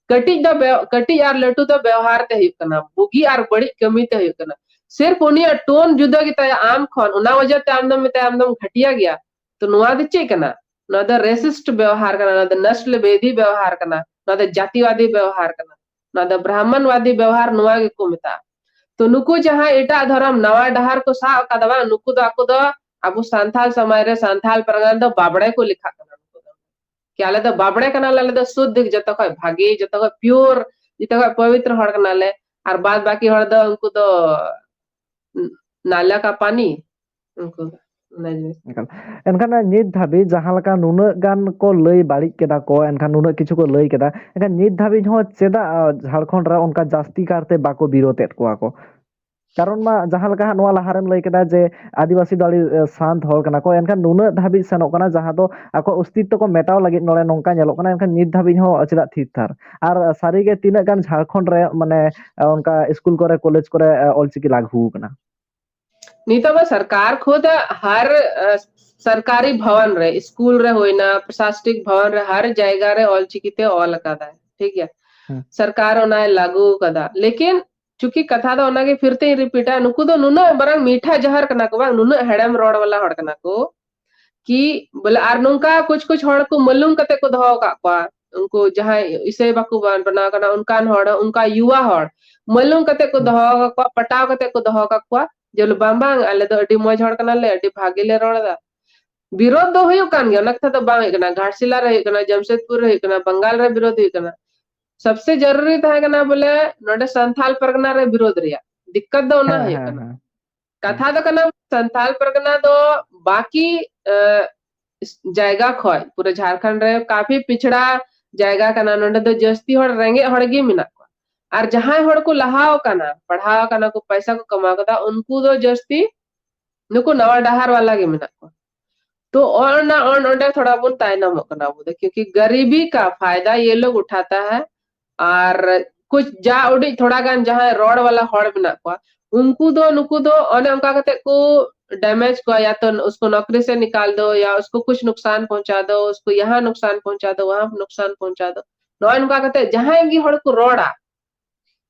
ᱠᱟᱹᱴᱤᱡ ᱫᱚ ᱵᱮᱣ-, ᱠᱟᱹᱴᱤᱡ ᱟᱨ ᱞᱟᱹᱴᱩ ᱫᱚ ᱵᱮᱣᱦᱟᱨ ᱛᱮ ᱦᱩᱭᱩᱜ ᱠᱟᱱᱟ, ᱵᱩᱜᱤ ᱟᱨ ᱵᱟᱹᱲᱤᱡ ᱠᱟᱹᱢᱤ ᱛᱮ ᱦᱩᱭᱩᱜ ᱠᱟᱱᱟ᱾ ᱥᱤᱨᱯ ᱩᱱᱤᱭᱟᱜ ᱴᱳᱱ ᱡᱩᱫᱟᱹ ᱜᱮᱛᱟᱭᱟ ᱟᱢ ᱠᱷᱚᱱ, ᱚᱱᱟ ᱣᱟᱡᱟ ᱛᱮ ᱟᱢ ᱫᱚᱢ ᱢᱮᱛᱟᱭᱟ ᱟᱢ ᱫᱚᱢ ᱜᱷᱟᱹᱴᱤᱭᱟ ᱜᱮᱭᱟ᱾ ᱛᱚ ᱱᱚᱣᱟ ᱫᱚ ᱪᱮᱫ ᱠᱟᱱᱟ? ᱱᱚᱣᱟ ᱫᱚ ᱨᱮᱥᱤᱥᱴ ᱵᱮᱣᱦᱟᱨ ᱠᱟᱱᱟ, ᱱᱚᱣᱟ ᱫᱚ ᱱᱚᱥᱞ ᱵᱷᱮᱫᱤ ᱵᱮᱣᱦᱟᱨ ᱠᱟᱱᱟ, ᱱᱚᱣᱟ ᱫᱚ ᱡᱟᱛᱤᱣᱟᱫᱤ ᱵᱮᱣᱦᱟᱨ ᱠᱟᱱᱟ, ᱱᱚᱣᱟ ᱫᱚ ᱵᱨᱟᱦᱢᱚᱱᱣᱟᱫᱤ ᱵᱮᱣᱦᱟᱨ, ᱱᱚᱣᱟ ᱜᱮᱠᱚ ᱢᱮᱛᱟᱜᱼᱟ᱾ ᱛᱚ ᱱᱩᱠᱩ ᱡᱟᱦᱟᱸ ᱮᱴᱟᱜ ᱫᱷᱚᱨᱚᱢ ᱱᱟᱣᱟ ᱰᱟᱦᱟᱨ ᱠᱚ ᱥᱟᱵ ᱟᱠᱟᱫᱟ ᱵᱟᱝ, ᱱᱩᱠᱩ ᱫᱚ ᱟᱠᱚ ᱫᱚ ᱟᱵᱚ ᱥᱟᱱᱛᱟᱞ ᱥᱚᱢᱟᱡᱽ ᱨᱮ ᱥᱟᱱᱛᱟᱞ ᱯᱟᱨᱜᱟᱱᱟ ᱫᱚ ᱵᱟᱵᱲᱮ ᱠᱚ ᱞᱮᱠᱷᱟᱜ ᱠᱟᱱᱟ᱾ ᱱᱩᱠᱩ ᱫᱚ ᱠᱤ ᱟᱞᱮ ᱫᱚ ᱵᱟᱵᱲᱮ ᱠᱟᱱᱟᱞᱮ, ᱟᱞᱮ ᱫᱚ ᱥᱩᱫᱽᱫᱷ, ᱡᱚᱛᱚ ᱠᱷᱚᱡ ᱵᱷᱟᱜᱮ, ᱡᱚᱛᱚ ᱠᱷᱚᱡ ᱯᱤᱭᱳᱨ, ᱡᱚᱛᱚ ᱠᱷᱚᱡ ᱯᱚᱵᱤᱛᱨ ᱦᱚᱲ ᱠᱟᱱᱟᱞᱮ, ᱟᱨ ᱵᱟᱫ ᱵᱟᱹᱠᱤ ᱦᱚᱲ ᱫᱚ ᱩᱱᱠᱩ ᱫᱚ ᱱᱟᱞᱟ ᱠᱟ ᱯᱟᱱᱤ, ᱩᱱᱠᱩ ᱫᱚ ᱚᱱᱟ ᱡᱤᱱᱤᱥ᱾ ᱮᱠᱟᱞ᱾ ᱮᱱᱠᱷᱟᱱ ᱱᱤᱛ ᱫᱷᱟᱹᱵᱤᱡ ᱡᱟᱦᱟᱸ ᱞᱮᱠᱟ ᱱᱩᱱᱟᱹᱜ ᱜᱟᱱ ᱠᱚ ᱞᱟᱹᱭ ᱵᱟᱹᱲᱤᱡ ᱠᱮᱫᱟ ᱠᱚ, ᱮᱱᱠᱷᱟᱱ ᱱᱩᱱᱟᱹᱜ ᱠᱤᱪᱷᱩ ᱠᱚ ᱞᱟᱹᱭ ᱠᱮᱫᱟ, ᱮᱱᱠᱷᱟᱱ ᱱᱤᱛ ᱫᱷᱟᱹᱵᱤᱡ ᱦᱚᱸ ᱪᱮᱫᱟᱜ, ᱟ, ᱡᱷᱟᱲᱠᱷᱚᱸᱰ ᱨᱮ ᱚᱱᱠᱟ ᱡᱟᱹᱥᱛᱤ ᱠᱟᱨᱛᱮ ᱵᱟᱠᱚ ᱵᱤᱨᱳᱫ ᱮᱫ ᱠᱚᱣᱟ ᱠᱚ? ᱠᱟᱨᱚᱱ ᱢᱟ ᱡᱟᱦᱟᱸ ᱞᱮᱠᱟ ᱦᱟᱸᱜ ᱱᱚᱣᱟ ᱞᱟᱦᱟᱨᱮᱢ ᱞᱟᱹᱭ ᱠᱮᱫᱟ ᱡᱮ ᱟᱹᱫᱤᱵᱟᱹᱥᱤ ᱫᱚ ᱟᱹᱰᱤ, ᱮ, ᱥᱟᱱᱛ ᱦᱚᱲ ᱠᱟᱱᱟ ᱠᱚ, ᱮᱱᱠᱷᱟᱱ ᱱᱩᱱᱟᱹᱜ ᱫᱷᱟᱹᱵᱤᱡ ᱥᱮᱱᱚᱜ ᱠᱟᱱᱟ ᱡᱟᱦᱟᱸ ᱫᱚ ᱟᱠᱚᱣᱟᱜ ᱚᱥᱛᱤᱛᱛᱚ ᱠᱚ ᱢᱮᱴᱟᱣ ᱞᱟᱹᱜᱤᱫ ᱱᱚᱰᱮ ᱱᱚᱝᱠᱟ ᱧᱮᱞᱚᱜ ᱠᱟᱱᱟ, ᱮᱱᱠᱷᱟᱱ ᱱᱤᱛ ᱫᱷᱟᱹᱵᱤᱡ ᱦᱚᱸ ᱪᱮᱫᱟᱜ ᱛᱷᱤᱨ ᱛᱷᱟᱨ? ᱟᱨ ᱥᱟᱹᱨᱤᱜᱮ ᱛᱤᱱᱟᱹᱜ ᱜᱟᱱ ᱡᱷᱟᱲᱠᱷᱚᱸᱰ ᱨᱮ, ᱢᱟᱱᱮ, ᱮ, ᱚᱱᱠᱟ ᱥᱠᱩᱞ ᱠᱚᱨᱮ, ᱠᱚᱞᱮᱡᱽ ᱠᱚᱨᱮ, ᱮ, ᱚᱞᱪᱤᱠᱤ ᱞᱟᱹᱜᱩ ᱟᱠᱟᱱᱟ? ᱱᱤᱛᱚᱜ ᱢᱟ ᱥᱚᱨᱠᱟᱨ ᱠᱷᱩᱫ ᱦᱟᱨ, ᱮ, ᱥᱚᱨᱠᱟᱨᱤ ᱵᱷᱚᱵᱚᱱ ᱨᱮ, ᱥᱠᱩᱞ ᱨᱮ ᱦᱩᱭᱱᱟ, ᱯᱨᱚᱥᱟᱥᱚᱱᱤᱠ ᱵᱷᱚᱵᱚᱱ ᱨᱮ, ᱦᱟᱨ ᱡᱟᱭᱜᱟ ᱨᱮ ᱚᱞᱪᱤᱠᱤ ᱛᱮ ᱚᱞ ᱟᱠᱟᱫᱟᱭ, ᱴᱷᱤᱠ ᱜᱮᱭᱟ? ᱦᱮᱸ᱾ ᱥᱚᱨᱠᱟᱨ ᱚᱱᱟᱭ ᱞᱟᱹᱜᱩ ᱟᱠᱟᱫᱟ, ᱞᱮᱠᱤᱱ ᱪᱩᱸᱠᱤ ᱠᱟᱛᱷᱟ ᱫᱚ ᱚᱱᱟᱜᱮ ᱯᱷᱤᱨ ᱛᱮᱧ ᱨᱤᱯᱤᱴᱟ, ᱱᱩᱠᱩ ᱫᱚ ᱱᱩᱱᱟᱹᱜ ᱢᱟᱨᱟᱝ ᱢᱤᱴᱷᱟ ᱡᱟᱦᱟᱨ ᱠᱟᱱᱟ ᱠᱚ ᱵᱟᱝ, ᱱᱩᱱᱟᱹᱜ ᱦᱮᱲᱮᱢ ᱨᱚᱲ ᱣᱟᱞᱟ ᱦᱚᱲ ᱠᱟᱱᱟ ᱠᱚ, ᱠᱤ ᱵᱚᱞᱮ ᱟᱨ ᱱᱚᱝᱠᱟ ᱠᱩᱪ ᱠᱩᱪ ᱦᱚᱲ ᱠᱚ ᱢᱟᱞᱩᱢ ᱠᱟᱛᱮ ᱠᱚ ᱫᱚᱦᱚ ᱟᱠᱟᱫ ᱠᱚᱣᱟ, ᱩᱱᱠᱩ ᱡᱟᱦᱟᱸᱭ ᱤᱥᱟᱹᱭ ᱵᱟᱠᱚ ᱵᱟᱱ-, ᱵᱮᱱᱟᱣ ᱠᱟᱱᱟ, ᱚᱱᱠᱟᱱ ᱦᱚᱲ, ᱚᱱᱠᱟ ᱭᱩᱣᱟ ᱦᱚᱲ ᱢᱟᱞᱩᱢ ᱠᱟᱛᱮ ᱠᱚ ᱫᱚᱦᱚ ᱟᱠᱟᱫ ᱠᱚᱣᱟ, ᱯᱟᱴᱟᱣ ᱠᱟᱛᱮ ᱠᱚ ᱫᱚᱦᱚ ᱟᱠᱟᱫ ᱠᱚᱣᱟ, ᱡᱮ ᱵᱚᱞᱮ ᱵᱟᱝ ᱵᱟᱝ, ᱟᱞᱮ ᱫᱚ ᱟᱹᱰᱤ ᱢᱚᱡᱽ ᱦᱚᱲ ᱠᱟᱱᱟᱞᱮ, ᱟᱹᱰᱤ ᱵᱷᱟᱜᱮ ᱞᱮ ᱨᱚᱲ ᱮᱫᱟ᱾ ᱵᱤᱨᱳᱫᱷ ᱫᱚ ᱦᱩᱭᱩᱜ ᱠᱟᱱ ᱜᱮᱭᱟ, ᱚᱱᱟ ᱠᱟᱛᱷᱟ ᱫᱚ ᱵᱟᱝ ᱦᱩᱭᱩᱜ ᱠᱟᱱᱟ, ᱜᱷᱟᱴᱥᱤᱞᱟ ᱨᱮ ᱦᱩᱭᱩᱜ ᱠᱟᱱᱟ, ᱡᱟᱢᱥᱮᱫᱽᱯᱩᱨ ᱨᱮ ᱦᱩᱭᱩᱜ ᱠᱟᱱᱟ, ᱵᱟᱝᱜᱟᱞ ᱨᱮ ᱵᱤᱨᱳᱫᱷ ᱦᱩᱭᱩᱜ ᱠᱟᱱᱟ᱾ ᱥᱚᱵᱥᱮ ᱡᱟᱨᱩᱨᱤ ᱛᱟᱦᱮᱸ ᱠᱟᱱᱟ ᱵᱚᱞᱮ ᱱᱚᱰᱮ ᱥᱟᱱᱛᱷᱟᱞ ᱯᱟᱨᱜᱟᱱᱟ ᱨᱮ ᱵᱤᱨᱳᱫᱷ ᱨᱮᱭᱟᱜ, ᱫᱤᱠᱠᱟᱛ ᱫᱚ ᱚᱱᱟ ᱦᱮᱸ, ᱦᱩᱭᱩᱜ ᱦᱮᱸ, ᱠᱟᱱᱟ᱾ ᱦᱮᱸ᱾ ᱠᱟᱛᱷᱟ ᱫᱚ ᱠᱟᱱᱟ, ᱥᱟᱱᱛᱷᱟᱞ ᱯᱟᱨᱜᱟᱱᱟ ᱫᱚ ᱵᱟᱠᱤ, ᱮ, ᱡᱟᱭᱜᱟ ᱠᱷᱚᱡ, ᱯᱩᱨᱟᱹ ᱡᱷᱟᱲᱠᱷᱚᱸᱰ ᱨᱮ ᱠᱟᱯᱷᱤ ᱯᱤᱪᱷᱲᱟ ᱡᱟᱭᱜᱟ ᱠᱟᱱᱟ᱾ ᱱᱚᱰᱮ ᱫᱚ ᱡᱟᱹᱥᱛᱤ ᱦᱚᱲ ᱨᱮᱸᱜᱮᱡ ᱦᱚᱲ ᱜᱮ ᱢᱮᱱᱟᱜ ᱠᱚᱣᱟ᱾ ᱟᱨ ᱡᱟᱦᱟᱸᱭ ᱦᱚᱲ ᱠᱚ ᱞᱟᱦᱟᱣ ᱟᱠᱟᱱᱟ, ᱯᱟᱲᱦᱟᱣ ᱟᱠᱟᱱᱟ ᱠᱚ, ᱯᱚᱭᱥᱟ ᱠᱚ ᱠᱟᱢᱟᱣ ᱠᱟᱫᱟ, ᱩᱱᱠᱩ ᱫᱚ ᱡᱟᱹᱥᱛᱤ ᱱᱩᱠᱩ ᱱᱟᱣᱟ ᱰᱟᱦᱟᱨ ᱣᱟᱞᱟ ᱜᱮ ᱢᱮᱱᱟᱜ ᱠᱚᱣᱟ᱾ ᱛᱚ ᱚᱱ-, ᱚᱱ-, ᱚᱸᱰᱮ ᱛᱷᱚᱲᱟ ᱵᱚᱱ ᱛᱟᱭᱱᱚᱢᱚᱜ ᱠᱟᱱᱟ ᱟᱵᱚ ᱫᱚ, ᱠᱤᱭᱩᱠᱤ ᱜᱟᱨᱤᱵᱤ ᱠᱟ ᱯᱷᱟᱭᱫᱟ ᱭᱮ ᱞᱳᱜ ᱩᱴᱷᱟᱛᱟ ᱦᱟᱭ᱾ ᱟᱨ ᱠᱩᱪ ᱡᱟ ᱩᱰᱤᱡ ᱛᱷᱚᱲᱟ ᱜᱟᱱ ᱡᱟᱦᱟᱸᱭ ᱨᱚᱲ ᱣᱟᱞᱟ ᱦᱚᱲ ᱢᱮᱱᱟᱜ ᱠᱚᱣᱟ, ᱩᱱᱠᱩ ᱫᱚ, ᱱᱩᱠᱩ ᱫᱚ ᱚᱱᱮ ᱚᱱᱠᱟ ᱠᱟᱛᱮ ᱠᱚ damage ᱠᱚᱣᱟ, ᱭᱟ ᱛᱚ ᱩᱥᱠᱳ ᱱᱚᱠᱨᱤ ᱥᱮ ᱱᱤᱠᱟᱞ ᱫᱚ, ᱭᱟ ᱩᱥᱠᱳ ᱠᱩᱪ ᱱᱩᱠᱥᱟᱱ ᱯᱚᱦᱚᱸᱪᱟ ᱫᱚ, ᱩᱥᱠᱳ ᱭᱟᱦᱟᱸ ᱱᱩᱠᱥᱟᱱ ᱯᱚᱦᱚᱸᱪᱟ ᱫᱚ, ᱣᱟᱦᱟᱸ ᱱᱩᱠᱥᱟᱱ ᱯᱚᱦᱚᱸᱪᱟ ᱫᱚ᱾ ᱱᱚᱜᱼᱚᱭ ᱱᱚᱝᱠᱟ ᱠᱟᱛᱮ ᱡᱟᱦᱟᱸᱭ ᱜᱮ ᱦᱚᱲ ᱠᱚ ᱨᱚᱲᱟ,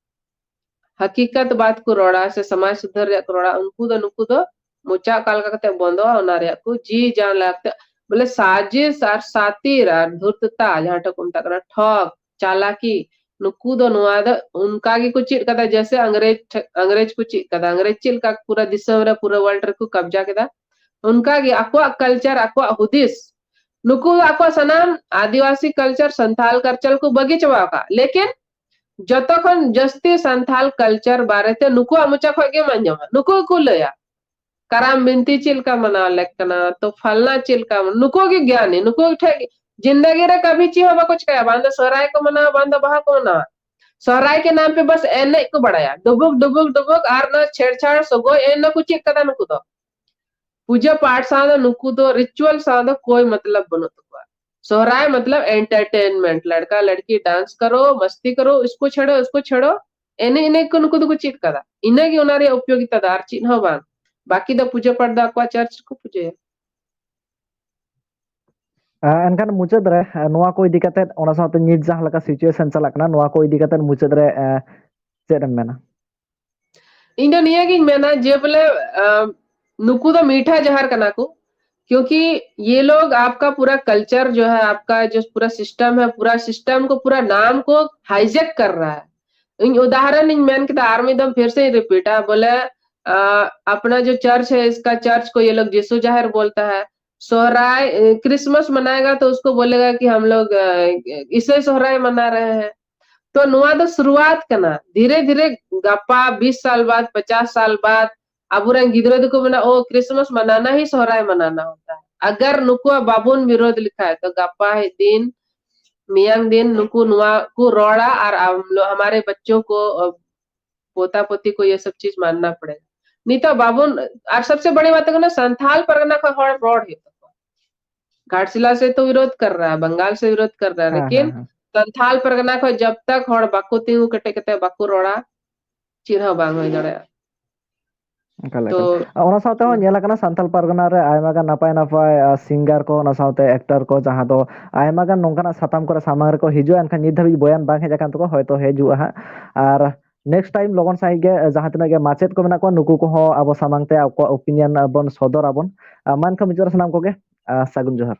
ᱦᱟᱠᱤᱠᱟᱛ ᱵᱟᱛ ᱠᱚ ᱨᱚᱲᱟ ᱥᱮ ᱥᱚᱢᱟᱡᱽ ᱥᱩᱫᱷᱟᱹᱨ ᱨᱮᱭᱟᱜ ᱠᱚ ᱨᱚᱲᱟ, ᱩᱱᱠᱩ ᱫᱚ, ᱱᱩᱠᱩ ᱫᱚ ᱢᱚᱪᱟ ᱚᱠᱟ ᱞᱮᱠᱟ ᱠᱟᱛᱮ ᱵᱚᱱᱫᱚᱜᱼᱟ, ᱚᱱᱟ ᱨᱮᱭᱟᱜ ᱠᱚ ᱡᱤ ᱡᱟᱱ ᱞᱟᱜᱟᱣ ᱠᱟᱛᱮ, ᱵᱚᱞᱮ ᱥᱟᱡᱤᱥ ᱟᱨ ᱥᱟᱛᱤᱨ ᱟᱨ ᱫᱷᱩᱨᱛᱚᱛᱟ, ᱡᱟᱦᱟᱸᱴᱟᱜ ᱠᱚ ᱢᱮᱛᱟᱜ ᱠᱟᱱᱟ ᱴᱷᱚᱜ, ᱪᱟᱞᱟᱠᱤ, ᱱᱩᱠᱩ ᱫᱚ ᱱᱚᱣᱟ ᱫᱚ ᱚᱱᱠᱟ ᱜᱮᱠᱚ ᱪᱮᱫ ᱠᱟᱫᱟ, ᱡᱮᱭᱥᱮ ᱟᱝᱨᱮᱡᱽ ᱴᱷᱮ-, ᱟᱝᱨᱮᱡᱽ ᱠᱚ ᱪᱮᱫ ᱠᱟᱫᱟ᱾ ᱟᱝᱨᱮᱡᱽ ᱪᱮᱫ ᱞᱮᱠᱟ ᱯᱩᱨᱟᱹ ᱫᱤᱥᱚᱢ ᱨᱮ, ᱯᱩᱨᱟᱹ world ᱨᱮᱠᱚ ᱠᱟᱵᱡᱟ ᱠᱮᱫᱟ, ᱚᱱᱠᱟ ᱜᱮ ᱟᱠᱚᱣᱟᱜ culture, ᱟᱠᱚᱣᱟᱜ ᱦᱩᱫᱤᱥ, ᱱᱩᱠᱩ ᱟᱠᱚᱣᱟᱜ ᱥᱟᱱᱟᱢ ᱟᱹᱫᱤᱵᱟᱹᱥᱤ culture, ᱥᱟᱱᱛᱟᱞ culture ᱠᱚ ᱵᱟᱹᱜᱤ ᱪᱟᱵᱟ ᱟᱠᱟᱫ᱾ ᱞᱮᱠᱤᱱ ᱡᱚᱛᱚ ᱠᱷᱚᱱ ᱡᱟᱹᱥᱛᱤ ᱥᱟᱱᱛᱟᱞ culture ᱵᱟᱨᱮᱛᱮ ᱱᱩᱠᱩᱣᱟᱜ ᱢᱚᱪᱟ ᱠᱷᱚᱱ ᱜᱮᱢ ᱟᱸᱡᱚᱢᱟ, ᱱᱩᱠᱩ ᱜᱮᱠᱚ ᱞᱟᱹᱭᱟ᱾ ᱠᱟᱨᱟᱢ ᱵᱤᱱᱛᱤ ᱪᱮᱫ ᱞᱮᱠᱟ ᱢᱟᱱᱟᱣ ᱞᱮᱠ ᱠᱟᱱᱟ, ᱛᱚ ᱯᱷᱟᱞᱱᱟ ᱪᱮᱫ ᱞᱮᱠᱟ, ᱱᱩᱠᱩ ᱜᱮ ᱜᱮᱭᱟᱱᱤ, ᱱᱩᱠᱩ ᱴᱷᱮᱡ ᱜᱮ᱾ ᱡᱤᱱᱫᱟᱜᱤ ᱨᱮ ᱠᱟᱵᱷᱤ ᱪᱮᱫ ᱦᱚᱸ ᱵᱟᱠᱚ ᱪᱤᱠᱟᱹᱭᱟ, ᱵᱟᱝ ᱫᱚ ᱥᱚᱦᱨᱟᱭ ᱠᱚ ᱢᱟᱱᱟᱣᱟ, ᱵᱟᱝ ᱫᱚ ᱵᱟᱦᱟ ᱠᱚ ᱢᱟᱱᱟᱣᱟ᱾ ᱥᱚᱦᱨᱟᱭ ᱠᱮ ᱱᱟᱢ ᱯᱮ ᱵᱟᱥ ᱮᱱᱮᱡ ᱠᱚ ᱵᱟᱲᱟᱭᱟ, ᱰᱩᱵᱩᱠ, ᱰᱩᱵᱩᱠ, ᱰᱩᱵᱩᱠ, ᱟᱨ ᱚᱱᱟ ᱪᱷᱮᱲᱪᱷᱟᱲ ᱥᱚᱜᱚᱭ ᱮᱱᱮᱡ ᱠᱚ ᱪᱮᱫ ᱠᱟᱫᱟ ᱱᱩᱠᱩ ᱫᱚ᱾ ᱯᱩᱡᱟᱹ ᱯᱟᱴ ᱥᱟᱶ ᱫᱚ ᱱᱩᱠᱩ ᱫᱚ ritual ᱥᱟᱶ ᱫᱚ ᱠᱳᱭ ᱢᱚᱛᱞᱚᱵ ᱵᱟᱹᱱᱩᱜ ᱛᱟᱠᱚᱣᱟ᱾ ᱥᱚᱦᱨᱟᱭ ᱢᱚᱛᱞᱚᱵ entertainment, ᱞᱟᱲᱠᱟ ᱞᱟᱲᱠᱤ dance ᱠᱟᱨᱳ, ᱢᱟᱥᱛᱤ ᱠᱟᱨᱳ, ᱤᱥᱠᱳ ᱪᱷᱮᱲᱳ, ᱤᱥᱠᱳ ᱪᱷᱮᱲᱳ, ᱮᱱᱮ ᱤᱱᱟᱹ ᱠᱚ ᱱᱩᱠᱩ ᱫᱚᱠᱚ ᱪᱮᱫ ᱠᱟᱫᱟ᱾ ᱤᱱᱟᱹᱜᱮ ᱚᱱᱟ ᱨᱮᱭᱟᱜ ᱩᱯᱭᱳᱜᱤᱛᱟ ᱫᱚ, ᱟᱨ ᱪᱮᱫ ᱦᱚᱸ ᱵᱟᱝ᱾ ᱵᱟᱠᱤ ᱫᱚ ᱯᱩᱡᱟᱹ ᱯᱟᱴ ᱫᱚ ᱟᱠᱚᱣᱟᱜ church ᱨᱮᱠᱚ ᱯᱩᱡᱟᱹᱭᱟ᱾ ᱮᱱᱠᱷᱟᱱ ᱢᱩᱪᱟᱹᱫ ᱨᱮ, ᱱᱚᱣᱟ ᱠᱚ ᱤᱫᱤ ᱠᱟᱛᱮ, ᱚᱱᱟ ᱥᱟᱶᱛᱮ ᱱᱤᱛ ᱡᱟᱦᱟᱸ ᱞᱮᱠᱟ situation ᱪᱟᱞᱟᱜ ᱠᱟᱱᱟ, ᱱᱚᱣᱟ ᱠᱚ ᱤᱫᱤ ᱠᱟᱛᱮ ᱢᱩᱪᱟᱹᱫ ᱨᱮ, ᱮ, ᱪᱮᱫ ᱮᱢ ᱢᱮᱱᱟ? ᱤᱧ ᱫᱚ ᱱᱤᱭᱟᱹ ᱜᱤᱧ ᱢᱮᱱᱟ ᱡᱮ ᱵᱚᱞᱮ, ᱟᱢ, ᱱᱩᱠᱩ ᱫᱚ ᱢᱤᱴᱷᱟ ᱡᱟᱦᱟᱨ ᱠᱟᱱᱟ ᱠᱚ᱾ क्योंकि ये लोग आपका पूरा कल्चर जो है, आपका जो पूरा सिस्टम है, पूरा सिस्टम को, पूरा नाम को हाईजैक कर रहा है। इन उदाहरण इन मैंने कहा, आर्मी दम फिर से ही रिपीट है, बोले आ, अपना जो चर्च है, इसका चर्च को ये लोग यीशु जाहिर बोलता है। सोहराय, क्रिसमस मनाएगा तो उसको बोलेगा कि हम लोग इसे सोहराय मना रहे हैं। तो ᱱᱚᱣᱟ ᱫᱚ ᱥᱩᱨᱩᱣᱟᱛ ᱠᱟᱱᱟ, ᱫᱷᱤᱨᱮ ᱫᱷᱤᱨᱮ ᱜᱟᱯᱟ ᱵᱤᱥ ᱥᱟᱞ ᱵᱟᱫ, ᱯᱚᱪᱟᱥ ᱥᱟᱞ ᱵᱟᱫ ᱟᱵᱚᱨᱮᱱ ᱜᱤᱫᱽᱨᱟᱹ ᱫᱚᱠᱚ ᱢᱮᱱᱟ, ᱚ, ᱠᱨᱤᱥᱢᱟᱥ ᱢᱟᱱᱟᱱᱟ ᱦᱤ ᱥᱚᱦᱨᱟᱭ ᱢᱟᱱᱟᱱᱟ ᱦᱳᱛᱟ ᱦᱟᱭ᱾ ᱟᱜᱟᱨ ᱱᱩᱠᱩᱣᱟᱜ ᱵᱟᱵᱚᱱ ᱵᱤᱨᱳᱫᱷ ᱞᱮᱠᱷᱟᱡ ᱛᱚ ᱜᱟᱯᱟ ᱦᱤ ᱫᱤᱱ, ᱢᱮᱭᱟᱝ ᱫᱤᱱ ᱱᱩᱠᱩ ᱱᱚᱣᱟ ᱠᱚ ᱨᱚᱲᱟ ᱟᱨ ᱟᱢ ᱞᱳ-, ᱦᱟᱢᱟᱨᱮ ᱵᱟᱪᱪᱳ ᱠᱚ, ᱯᱳᱛᱟ ᱯᱳᱛᱤ ᱠᱚ ᱭᱮ ᱥᱟᱵ ᱪᱤᱡ ᱢᱟᱱᱱᱟ ᱯᱟᱲᱮᱜᱟ᱾ ᱱᱤᱛᱚᱜ ᱵᱟᱵᱚᱱ, ᱟᱨ ᱥᱟᱵᱥᱮ ᱵᱟᱲᱤ ᱵᱟᱛ ᱠᱟᱱᱟ, ᱥᱟᱱᱛᱷᱟᱞ ᱯᱟᱨᱜᱟᱱᱟ ᱠᱷᱚᱱ ᱦᱚᱲ ᱨᱚᱲ ᱦᱩᱭᱩᱜ ᱛᱟᱠᱚᱣᱟ᱾ ᱜᱷᱟᱴᱥᱤᱞᱟ ᱥᱮ ᱛᱚ ᱵᱤᱨᱳᱫᱷ ᱠᱟᱨ ᱨᱟᱦᱟ, ᱵᱟᱝᱜᱟᱞ ᱥᱮ ᱵᱤᱨᱳᱫᱷ ᱠᱟᱨ ᱨᱟᱦᱟ, ᱦᱮᱸ, ᱞᱮᱠᱤᱱ ᱦᱮᱸ, ᱦᱮᱸ᱾ ᱥᱟᱱᱛᱷᱟᱞ ᱯᱟᱨᱜᱟᱱᱟ ᱠᱷᱚᱱ ᱡᱟᱵ ᱛᱟᱠ ᱦᱚᱲ ᱵᱟᱠᱚ ᱛᱤᱸᱜᱩ ᱠᱮᱴᱮᱡ ᱠᱟᱛᱮ ᱵᱟᱠᱚ ᱨᱚᱲᱟ, ᱪᱮᱫ ᱦᱚᱸ ᱵᱟᱝ ᱦᱩᱭ ᱫᱟᱲᱮᱭᱟᱜᱼᱟ᱾ ᱮᱠᱟᱞ, ᱛᱚ, ᱮᱠᱟᱞ᱾ ᱟᱨ ᱚᱱᱟ ᱥᱟᱶᱛᱮ ᱦᱚᱸ ᱦᱩᱸ᱾ ᱧᱮᱞ ᱟᱠᱟᱱᱟ, ᱥᱟᱱᱛᱟᱲ ᱯᱟᱨᱜᱟᱱᱟ ᱨᱮ ᱟᱭᱢᱟ ᱜᱟᱱ ᱱᱟᱯᱟᱭ ᱱᱟᱯᱟᱭ, ᱟ, ᱥᱤᱝᱜᱟᱨ ᱠᱚ, ᱚᱱᱟ ᱥᱟᱶᱛᱮ ᱮᱠᱴᱟᱨ ᱠᱚ, ᱡᱟᱦᱟᱸ ᱫᱚ ᱟᱭᱢᱟ ᱜᱟᱱ ᱱᱚᱝᱠᱟᱱᱟᱜ ᱥᱟᱛᱟᱢ ᱠᱚᱨᱮ ᱥᱟᱢᱟᱝ ᱨᱮᱠᱚ ᱦᱤᱡᱩᱜᱼᱟ, ᱮᱱᱠᱷᱟᱱ ᱱᱤᱛ ᱫᱷᱟᱹᱵᱤᱡ ᱵᱚᱭᱟᱱ ᱵᱟᱝ ᱦᱮᱡ ᱟᱠᱟᱱ ᱛᱟᱠᱚᱣᱟ, ᱦᱚᱭᱛᱳ ᱦᱤᱡᱩᱜᱼᱟ ᱦᱟᱸᱜ᱾ ᱟᱨ ᱱᱮᱠᱥᱴ ᱴᱟᱭᱤᱢ ᱞᱚᱜᱚᱱ ᱥᱟᱺᱦᱤᱡ ᱜᱮ, ᱟ, ᱡᱟᱦᱟᱸ ᱛᱤᱱᱟᱹᱜ ᱜᱮ ᱢᱟᱪᱮᱫ ᱠᱚ ᱢᱮᱱᱟᱜ ᱠᱚᱣᱟ, ᱱᱩᱠᱩ ᱠᱚᱦᱚᱸ ᱟᱵᱚ ᱥᱟᱢᱟᱝ ᱛᱮ ᱟᱠᱚᱣᱟᱜ ᱚᱯᱤᱱᱤᱭᱚᱱ, ᱟ, ᱵᱚᱱ ᱥᱚᱫᱚᱨ ᱟᱵᱚᱱ᱾ ᱟ, ᱢᱟ ᱮᱱᱠᱷᱟᱱ ᱢᱩᱪᱟᱹᱫ ᱨᱮ ᱥᱟᱱᱟᱢ ᱠᱚᱜᱮ, ᱟ, ᱥᱟᱹᱜᱩᱱ ᱡᱚᱦᱟᱨ᱾